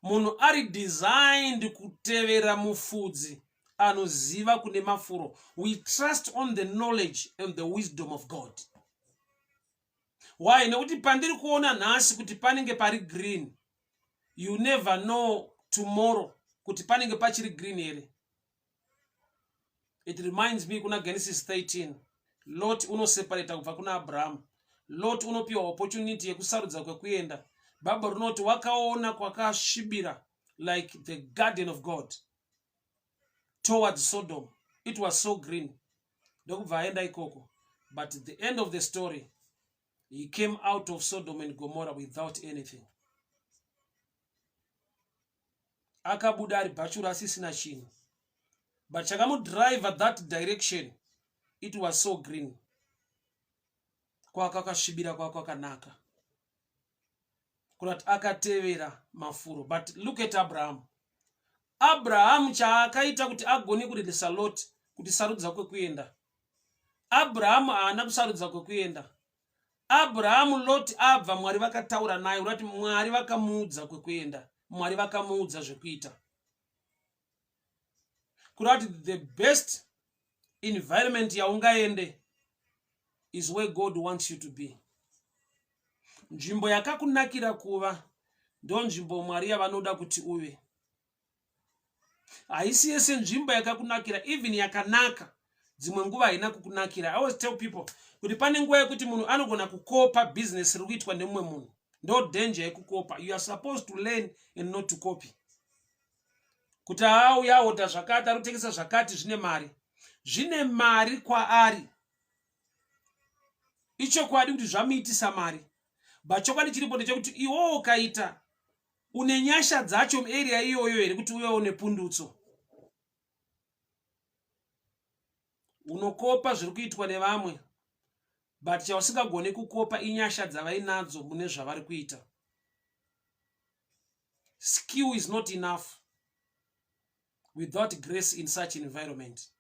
munhu ari designed kutevera mufudzi anoziva kune mafuro. We trust on the knowledge and the wisdom of God. Why? Nekuti pandiri kuona nhasi kuti panenge pari green, you never know tomorrow kuti panenge pachiri green here. It reminds me kuna Genesis 13, Lot unoseparata kubva kuna Abrahamu. Lot unopiwa opportunity yekusarudza kwekuenda. Bhaibheri rinoti wakaona kwakasvibira like the garden of God towards Sodom. It was so green. Ndokubva aenda ikoko. But the end of the story, he came out of Sodom and Gomorrah without anything. Akabuda ari bhachura asisina chinhu. But chakamudriver that direction, it was so green. Kwakakasvibira, kwakwakanaka. Kunati akatevera mafuro. But look at Abraham. Abraham chaakaita kuti agone kureleasa Lot kuti sarudza kwekuenda. Abraham haana kusarudza kwekuenda. Abraham, Lot abva, Mwari vakataura naye. Urati Mwari vakamuudza kwekuenda, Mwari vakamuudza zvekuita. Kurati the best environment yaungaende is where God wants you to be. Nzvimbo yakakunakira kuva ndo nzvimbo Mwari yavanoda kuti uve. Haisi yese nzvimbo yakakunakira, even yakanaka dzimwe nguva haina kukunakira. I always tell people kuti pane nguva yekuti munhu anogona kukopa business riri kuitwa nemumwe munhu. Ndo danger yekukopa. You are supposed to learn and not to copy. Kuti auya aodha zvakati, ari kutengesa zvakati, zvine mari, zvine mari kwaari. Ichokwadi kuti zvamuitisa mari, but chokwadi chiripo ndechekuti iwowo ukaita une nyasha dzacho muarea iyoyo here kuti uyewo nepundutso? Unokopa zviri kuitwa nevamwe, but chausingagoni kukopa inyasha dzavainadzo mune zvavari kuita. Skill is not enough without grace in such environment.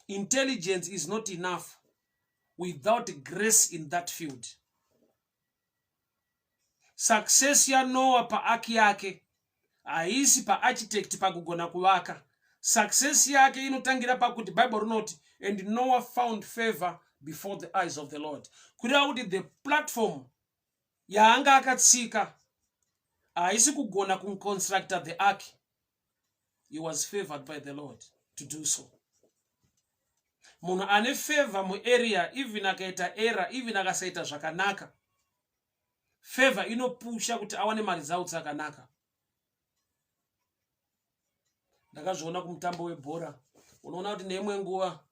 Intelligence is not enough without grace in that field. Success yaNoah paaki yake haisi paarchitect, pakugona kuvaka. Success yake inotangira pakuti Bible rinoti, "And Noah found favor before the eyes of the Lord." Kureva kuti the platform yaanga akatsika haisi kugona kuconstructa the ark. He was favored by the Lord to do so. Munhu ane favor muarea, even akaita error, even akasaita zvakanaka, favor inopusha kuti awane maresults akanaka. Ndakazviona kumutambo webhora. Unoona kuti neimwe nguva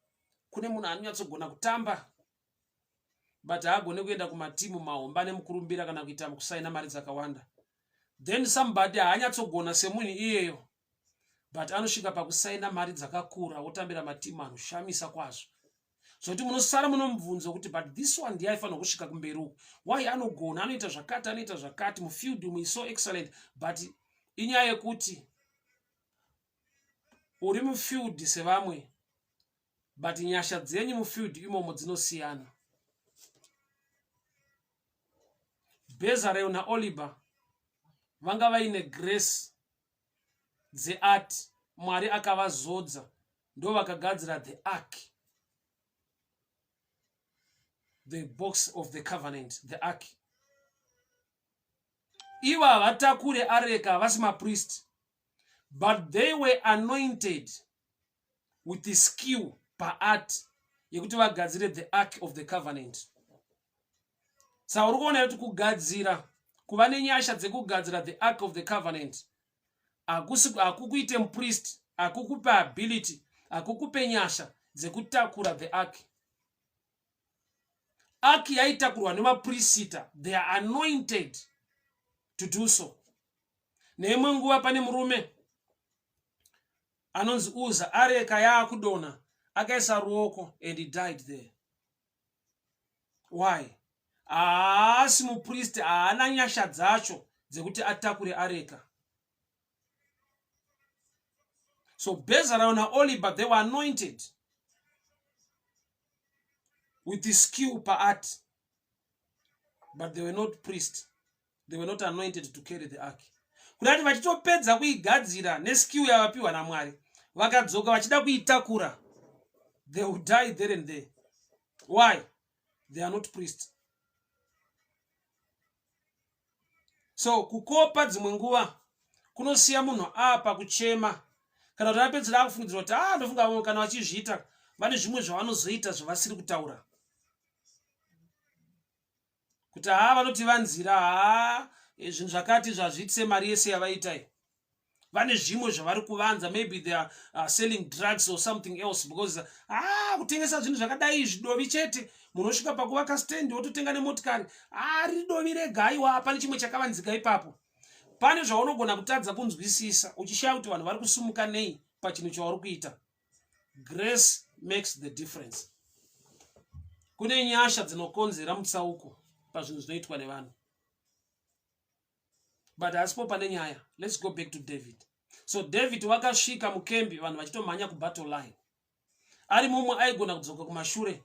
kune munhu anonyatsogona kutamba, but haagone kuenda kumatimu mahomba nemukurumbira kana kuita kusaina mari dzakawanda. Then somebody haanyatsogona semunhu iyeyo, but anosvika pakusaina mari dzakakura, wotambira matimu anoshamisa kwazvo, zvokuti munosara munomubvunzo kuti, "But this one ndiye aifanira kusvika kumberi uku. Why? Anogona, anoita zvakati, anoita zvakati mufield umu, is so excellent." But inyaya yekuti uri mufield sevamwe, but nyasha dzenyu mufield imomo dzinosiyana. Bezarel naOliver vanga vaine grace dzeart. Mwari akavazodza, ndo vakagadzira the ark, the box of the covenant, the ark. Ivo havatakure areka, havasi mapriest, but they were anointed with the skill paart yekuti vagadzire the ark of the covenant. Saka uri kuona kuti kugadzira, kuva nenyasha dzekugadzira the ark of the covenant hakukuite mupriest, hakukupe ability, hakukupe nyasha dzekutakura the ark. Ark yaitakurwa nemaprisita. They are anointed to do so. Neimwe nguva pane murume anonzi Uza. Areka yaakudonha, akaisa ruoko and he died there. Why? Haasi mupristi, haana nyasha dzacho dzekuti atakure areka. So Bezalel naOliver, they were anointed with the skill paart, but they were not priest. They were not anointed to carry the ark. Kudati vachitopedza kuigadzira neskill yavapiwa naMwari, vakadzoka vachida kuitakura, they will die there and there. Why? They are not priest. So kukopa dzimwe nguva kunosiya munhu apa kuchema, kana kuti apedzera akufungidzira kuti, ah, ndofunga vamwe kana vachizviita vane zvimwe zvavanozoita zvavasiri kutaura, kuti haa, vanotivanzira, haa, zvinhu zvakati zvazviitise mari yese yavaitai, vane zvimwe zvavari kuvanza. Maybe they are selling drugs or something else, because ah, kutengesa zvinhu zvakadai, zvidovi chete, munosvika pakuvaka stand, wototenga nemotikari. Ah, riri dovi rega, aiwa, pane chimwe chakavanzika ipapo. Pane zvaunogona kutadza kunzwisisa, uchishaya kuti vanhu vari kusumuka nei pachinhu chauri kuita. Grace makes the difference. Kune nyasha dzinokonzera mutsauko pazvinhu zvinoitwa nevanhu, but hasipo pane nyaya. Let's go back to David. So David wakasvika mukembi vanhu vachitomhanya kubattle line. Ari mumwe aigona kudzoka kumashure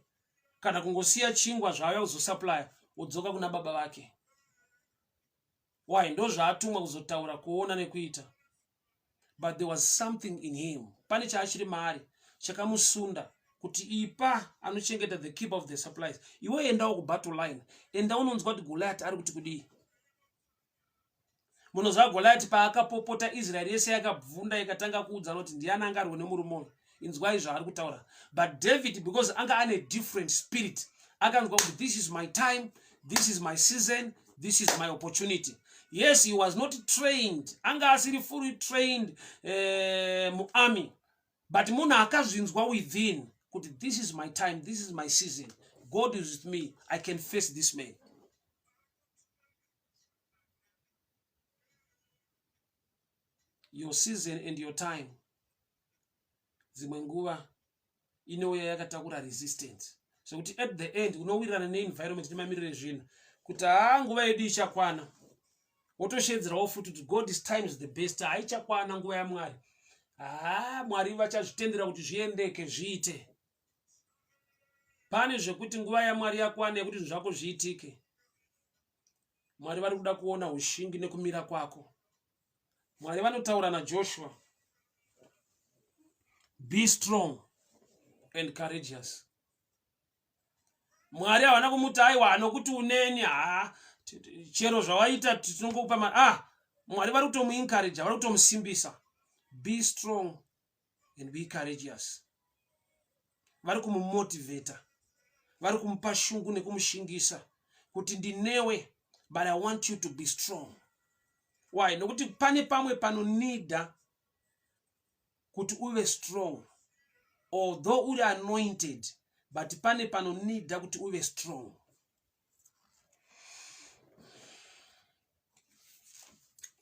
kana kungosiya chingwa zvaauya kuzosupplya, wodzoka kuna baba vake. Why? Ndo zvaatumwa kuzotaura, kuona nekuita. But there was something in him, pane chaachiri maari chakamusunda kuti ipa anochengeta the keeper of the supplies, "Iwe endawo kubattle line, enda unonzwa kuti Goliath ari kuti kudii." Munoziva Goliath paakapopota, Israeri yese yakabvunda, ikatanga kuudzana kuti, "Ndiani angarwe nemurume uyu? Inzwai zvaari kutaura." But David, because anga ane different spirit, akanzwa kuti, "This is my time, this is my season, this is my opportunity." Yes, he was not trained, anga asiri fully trained eh, muarmy, but munhu akazvinzwa within kuti this is my time, this is my season, God is with me, I can face this man. Your season and your time dzimwe nguva inouya yakatakura resistance zvekuti at the end unowirirana neenvironment nemamiriro ezvinhu kuti haa nguva yedu ichakwana, wotoshedzerawo futi kuti God is times the best, haichakwana nguva yaMwari, haa Mwari vachazvitendera kuti zviendeke zviite. Pane zvekuti nguva yaMwari yakwana yekuti zvinhu zvako zviitike, Mwari vari kuda kuona ushingi nekumira kwako. Mwari vanotaura naJoshua, be strong and courageous. Mwari havana kumuti aiwa nokuti uneni, haa chero zvawaita tinongokupa ma ah. Mwari vari kutomuencourage, vari kutomusimbisa, be strong and be courageous. Vari kumumotivata, vari kumupa shungu nekumushingisa kuti ndinewe, but I want you to be strong. Why? Nokuti pane pamwe panonida kuti uve strong although uri anointed, but pane panonida kuti uve strong.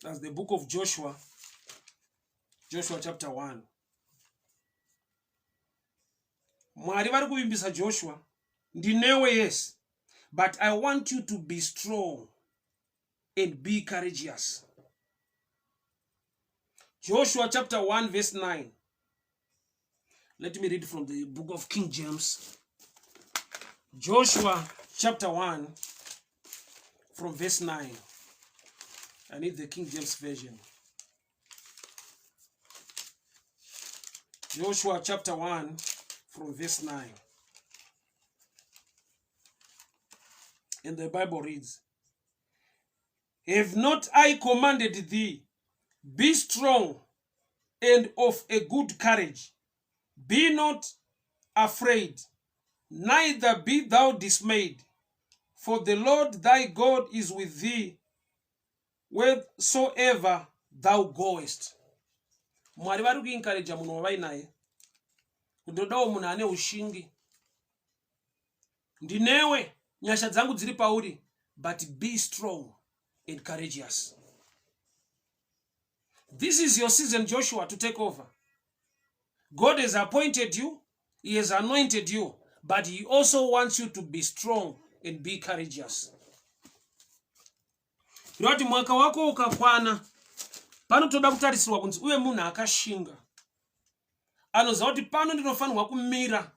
That's the book of Joshua, Joshua chapter 1. Mwari vari kuvimbisa Joshua, ndinewe, yes, but I want you to be strong and be courageous. Joshua chapter 1 verse 9. Let me read from the book of King James. Joshua chapter 1 from verse 9. I need the King James version. Joshua chapter 1 from verse 9. And the Bible reads, Have not I commanded thee, be strong and of a good courage, be not afraid, neither be thou dismayed, for the Lord thy God is with thee wheresoever thou goest. Mwari vari kuencourage munhu wavainaye kundodawo munhu ane ushingi. Ndinewe, nyasha dzangu dziri pauri, but be strong and courageous. This is your season, Joshua, to take over. God has appointed you, he has anointed you, but he also wants you to be strong and be courageous. Ndinoti mwaka wako ukakwana, panotoda kutarisirwa kunzi uve munhu akashinga, anoziva kuti pano ndinofanirwa kumira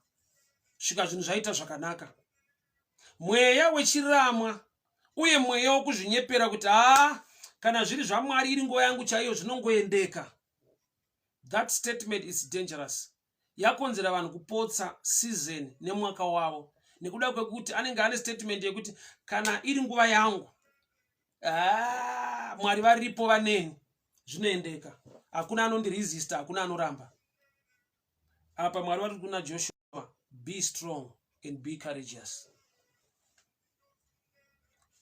svika zvinhu zvaita zvakanaka. Mweya wechiramwa uye mweya wokuzvinyepera kuti haa, kana zviri zvaMwari, iri nguva yangu chaiyo, zvinongoendeka, that statement is dangerous. Yakonzera vanhu kupotsa season nemwaka wavo nekuda kwekuti anenge ane statement yekuti kana iri nguva yangu, ah, Mwari varipo vaneni, zvinoendeka, hakuna anondiresista, hakuna anoramba. Apa Mwari vari kuna Joshua, be strong and be courageous.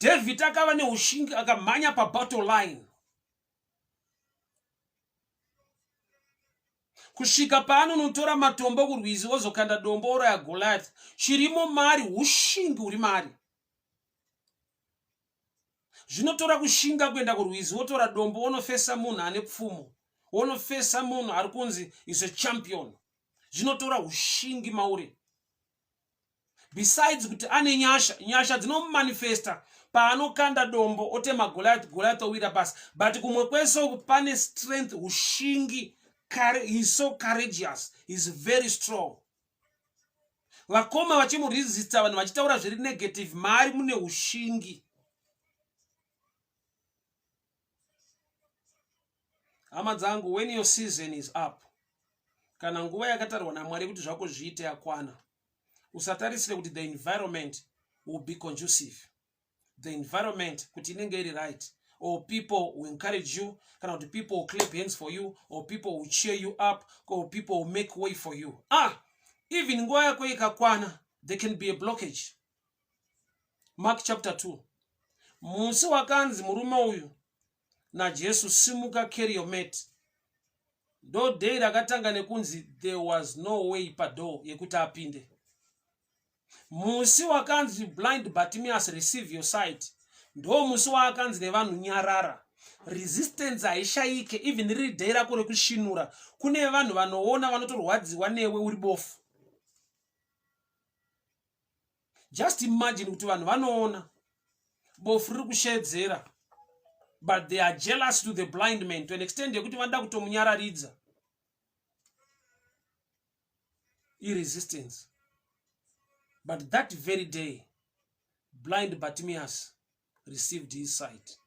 David akava neushingi, akamhanya pabattle line kusvika paanonotora matombo kurwizi, ozokanda dombo, oraya Goliath. Chirimo mari ushingi huri mari. Zvinotora kushinga kuenda kurwizi, wotora dombo, wonofesa munhu ane pfumo, wonofesa munhu ari kunzi is a champion. Zvinotora ushingi mauri, besides kuti ane nyasha. Nyasha dzinomumanifesta paanokanda dombo, otema Goliath, Goliath owira pasi. But kumwe kwese uku pane strength, ushingi. He is so courageous, he is very strong. Vakoma vachimuresista, vanhu vachitaura zviri negative, mari mune ushingi. Hama dzangu, when your season is up, kana nguva yakatarwa naMwari kuti zvako zviite yakwana, usatarisire kuti the environment will be conducive, the environment kuti inenge iri right, or people will encourage you, kana kuti people will clap hands for you, or people will cheer you up, or people will make way for you. Ah, even nguva yako ikakwana, there can be a blockage. Mark chapter 2, musi wakanzi murume uyu naJesu simuka carry your mat ndo day rakatanga nekunzi there was no way padoor yekuti apinde. Musi wakanzi blind Bartimaeus receive your sight ndo musi waakanzi nevanhu nyarara. Resistance haishaike even riri day rako rekusvinura kune vanhu vanoona vanotorwadziwa newe uri bofu. Just imagine kuti vanhu vanoona bofu riri kusheedzera but they are jealous to the blind man to an extent yekuti vanoda kutomunyararidza. Iresistance. But that very day blind Bartimaeus received his sight.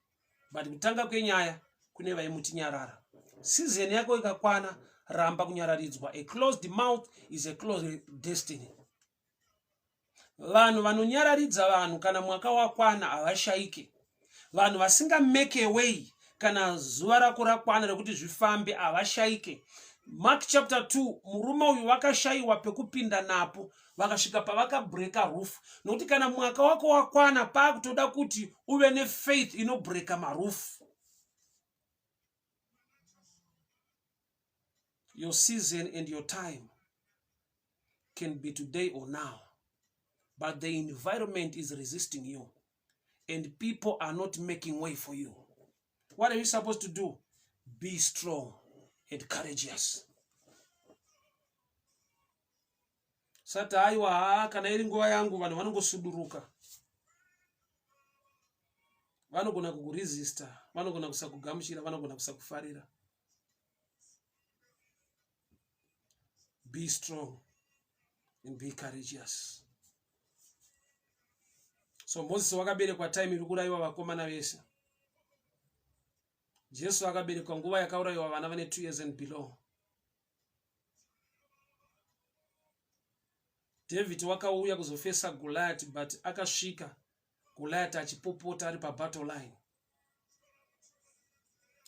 But kutanga kwenyaya kune vaimuti nyarara. Season yako ikakwana ramba kunyararidzwa. A closed mouth is a closed destiny. Vanhu vanonyararidza vanhu kana mwaka wakwana havashaike. Vanhu vasinga make a way kana zuva rako rakwana rekuti zvifambe havashaike. Mark chapter 2 murume uyu vakashayiwa pekupinda napo vakasvika pavakabreka roof nokuti kana mwaka wako wakwana paakutoda kuti uve nefaith inobreka maroof. Your season and your time can be today or now, but the environment is resisting you and people are not making way for you. What are you supposed to do? Be strong and courageous. Sati aiwa haa kana iri nguva yangu vanhu vanongosuduruka. Vanogona kukuresista, vanogona kusakugamuchira, vanogona kusakufarira. Be strong and be courageous. So Moses wakaberekwa time iri kuraiwa vakomana vese. Jesu akaberekwa nguva yakaurayiwa vana vane 2 years and below. David wakauya kuzofesa Goliath but akasvika Goliath achipopota ari pabattle line.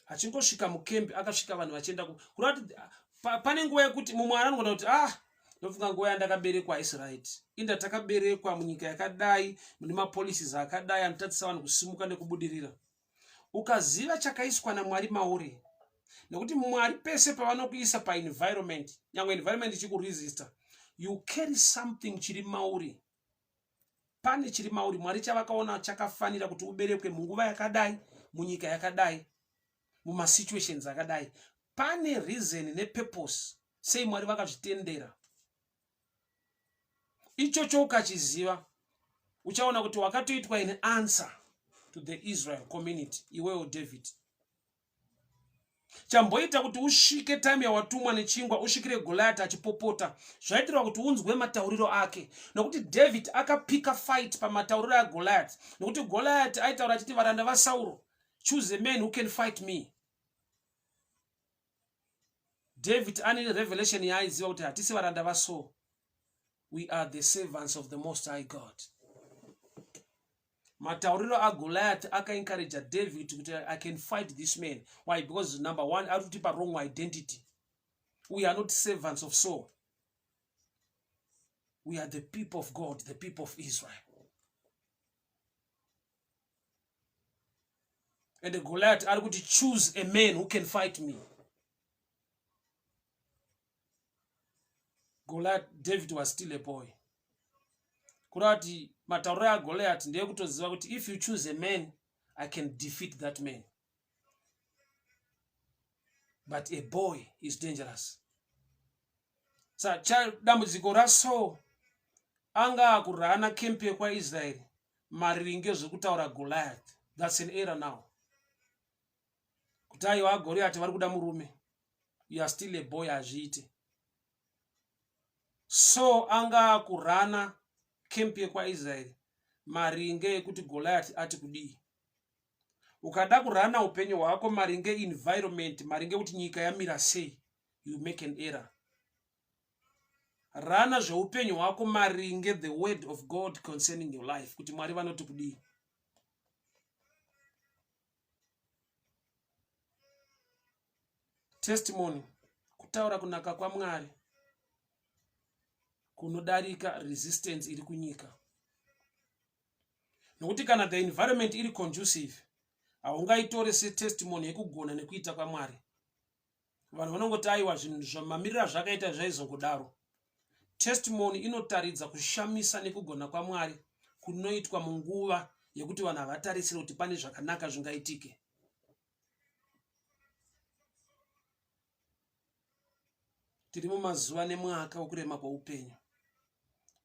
Achingosvika mukembi akasvika vanhu vachienda kureva kuti pane nguva yekuti mumwe anogona kuti ah ndofunga nguva yandakaberekwa haisi right. Inda takaberekwa munyika yakadai mune mapolicies akadai anotadzisa vanhu kusimuka nekubudirira. Ukaziva chakaiswa naMwari mauri nekuti Mwari pese pavanokuisa paenvironment nyangwe environment ichikuresista you carry something chiri mauri. Pane chiri mauri Mwari chavakaona chakafanira kuti uberekwe munguva yakadai, munyika yakadai, mumasituations akadai. Pane reason nepurpose sei Mwari vakazvitendera. Ichocho ukachiziva uchaona kuti wakatoitwa an answer to the Israel community iwewo David. Chamboita kuti usvike time yawatumwa nechingwa usvikire Goliath achipopota zvaitirwa kuti unzwe matauriro ake nokuti David akapika fight pamatauriro aGoliath nokuti Goliath aitaura achiti varanda vaSauro choose a man who can fight me. David ane revelation yaaiziva kuti hatisi varanda vaSaul, we are the servants of the most high God. Matauriro aGoliath akaencourager David kuti I can fight this man. Why? Because number one, ari kutipa wrong identity. We are not servants of Saul. We are the people of God, the people of Israel. And Goliath ari kuti choose a man who can fight me. Goliath, David was still a boy. Kureva kuti matauriro aGoliath ndeyekutoziva kuti if you choose a man, I can defeat that man. But a boy is dangerous. Sa dambudziko raSaul anga akurana kempi yekwaIsraeri maringe zvekutaura Goliath. That's an error now. Kuti aiwa Goliath vari kuda murume. You are still a boy, hazviite. So anga akurana kempi yekwaIsraeri maringe ekuti Goliath ati kudii. Ukada kurana upenyu hwako maringe environment, maringe kuti nyika yamira sei, you make an error. Rana zveupenyu hwako maringe the word of God concerning your life, kuti Mwari vanoti kudii. Testimony, kutaura kunaka kwaMwari kunodarika resistance iri kunyika. Nokuti kana the environment iri conducive, Haungaitore setestimony yekugona nekuita kwaMwari. Vanhu vanongoti aiwa zvinhu zvamamiriro azvakaita zvaizongodaro. Testimony inotaridza kushamisa nekugona kwaMwari kunoitwa munguva yekuti vanhu havatarisire kuti pane zvakanaka zvingaitike. Tiri mumazuva nemwaka wekurema kweupenyu,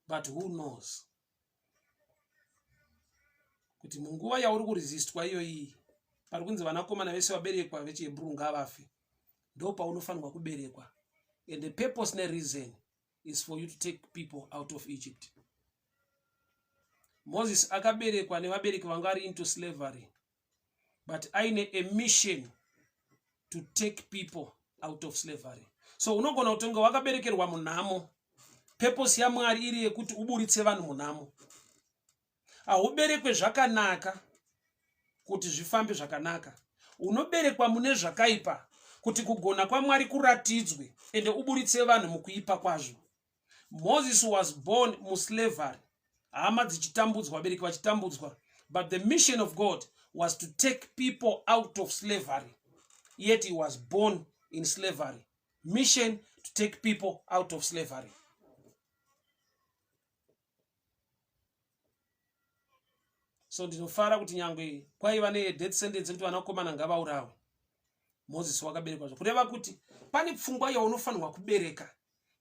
but who knows kuti munguva yauri kuresistwa iyoyi pari kunzi vanakomana vese vaberekwa vechihebrew ngavafe, ndo paunofanirwa kuberekwa, and the purpose nereason is for you to take people out of Egypt. Moses akaberekwa nevabereki vanga vari into slavery, but aine a mission to take people out of slavery. So unogona kutonge wakaberekerwa munhamo, purpose yaMwari iri yekuti uburitse vanhu munhamo. Hauberekwe zvakanaka kuti zvifambe zvakanaka, unoberekwa mune zvakaipa kuti kugona kwaMwari kuratidzwe ende uburitse vanhu mukuipa kwazvo. Moses was born muslavery, hama dzichitambudzwa, vabereki vachitambudzwa, but the mission of God was to take people out of slavery, yet he was born in slavery. Mission to take people out of slavery. So ndinofara kuti nyangwe kwaiva nedeath sentence yekuti vanakomana ngavaurawe, Moses wakaberekwa. Kureva kuti pane pfungwa yaunofanirwa kubereka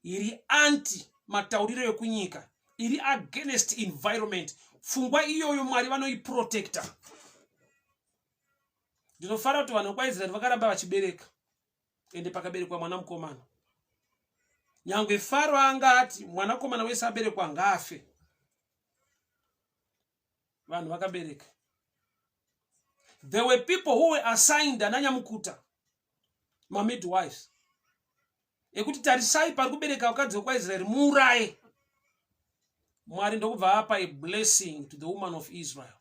iri anti matauriro ekunyika, iri against environment. Pfungwa iyoyo Mwari vanoiprotecta. Ndinofara kuti vanhu vekwaIsraeri vakaramba vachibereka, ende pakaberekwa mwana mukomana. Nyangwe Faro anga ati mwanakomana wese aberekwa ngaafe, vanhu vakabereka. There were people who were assigned, ananyamukuta, mamidwives, ekuti tarisai pari kubereka vakadzi vekwaIsraeri, muuraye. Mwari ndokubva apa a blessing to the woman of Israel.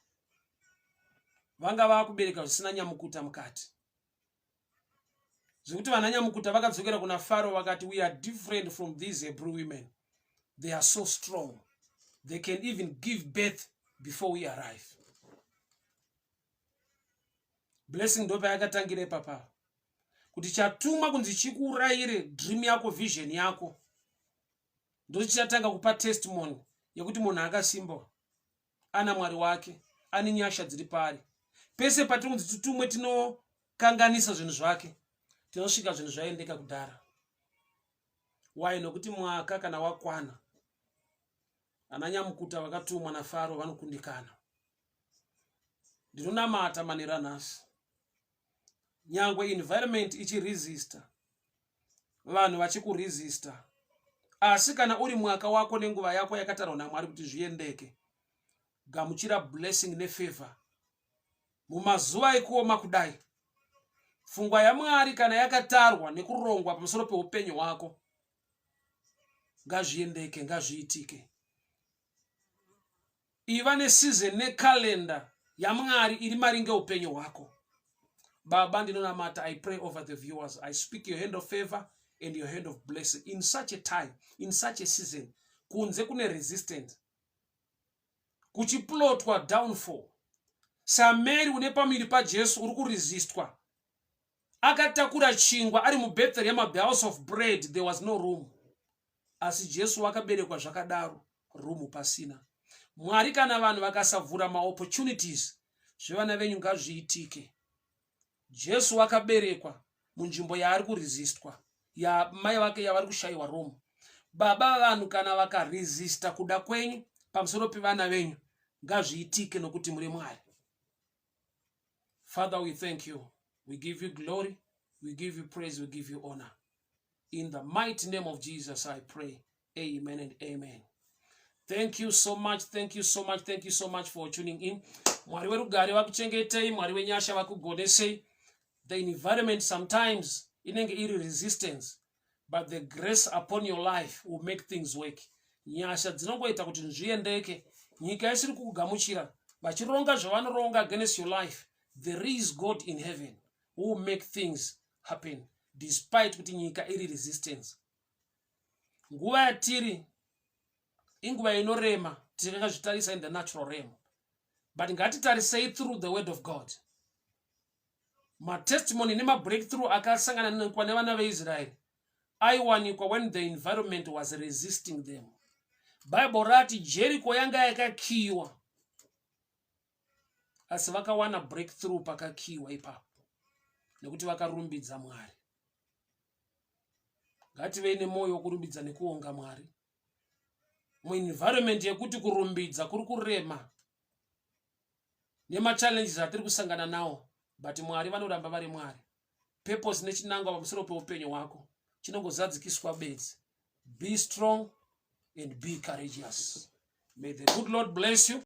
Vanga vakubereka zvisina nyamukuta mukati, zvekuti vana nyamukuta vakadzokera kuna Faro vakati, we are different from these Hebrew women, they are so strong, they can even give birth before we arrive. Blessing ndopayakatangira ipapa, kuti chatumwa kunzi chikuurayire dream yako, vision yako, ndochichatanga kupa testimony yekuti munhu akasimba, ana Mwari wake, ane nyasha dziri paari. Pese patiri kunzi titumwe tinokanganisa zvinhu zvake, tinosvika zvinhu zvaendeka kudhara. Why? Nokuti mwaka kana wakwana, ana nyamukuta vakatumwa naFaro vanokundikana. Ndinonamata manera nhasi, nyangwe environment ichiresista, vanhu vachikuresista, asi kana uri mwaka wako nenguva yako yakatarwa naMwari kuti zviendeke, gamuchira blessing nefavor mumazuva ekuoma kudai. Pfungwa yaMwari kana yakatarwa nekurongwa pamusoro peupenyu hwako, ngazviendeke, ngazviitike. Iva neseason necalendar yaMwari iri maringe upenyu hwako. Baba, ndinonamata, I pray over the viewers. I speak your hand of favor and your hand of blessing in such a time, in such a season. Kunze kune resistance, kuchiplotwa downfall. SaMary une pamuviri paJesu uri kuresistwa, akatakura chingwa ari muBethlehem, the house of bread, there was no room, asi Jesu wakaberekwa zvakadaro, room pasina. Mwari, kana vanhu vakasavhura maopportunities, zvevana venyu ngazviitike. Jesu wakaberekwa munzvimbo yaari kuresistwa, yamai vake yavari kushayiwa room. Baba, vanhu kana vakaresista kuda kwenyu pamusoro pevana venyu, ngazviitike, nokuti muri Mwari. Father, we thank you, we give you glory, we give you praise, we give you honor. In the mighty name of Jesus I pray, amen and amen. Thank you so much, thank you so much, thank you so much for tuning in. Mwari werugare vakuchengetei, Mwari wenyasha vakugonesei. The environment sometimes inenge iri resistance, but the grace upon your life will make things work. Nyasha dzinongoita kuti zviendeke. Nyika isiri kukugamuchira, vachironga zvavanoronga against your life, there is God in heaven who will make things happen despite kuti nyika iri resistance. Nguva yatiri inguva inorema, tikakazvitarisa in the natural realm, but ngatitarisei through the word of God. Matestimony nemabreakthrough akasangana nekwa nevana veIsraeri aiwanikwa when the environment was resisting them. Bible rati Jericho yanga yakakiwa, asi vakawana breakthrough pakakiwa ipapo nekuti vakarumbidza Mwari. Ngativei nemwoyo wokurumbidza nekuonga Mwari muenvironment yekuti kurumbidza kuri kurema nemachallenges atiri kusangana nawo, but Mwari vanoramba vari Mwari. Purpose nechinangwa pamusoro peupenyu hwako chinongozadzikiswa bedzi. Be strong and be courageous. May the good Lord bless you.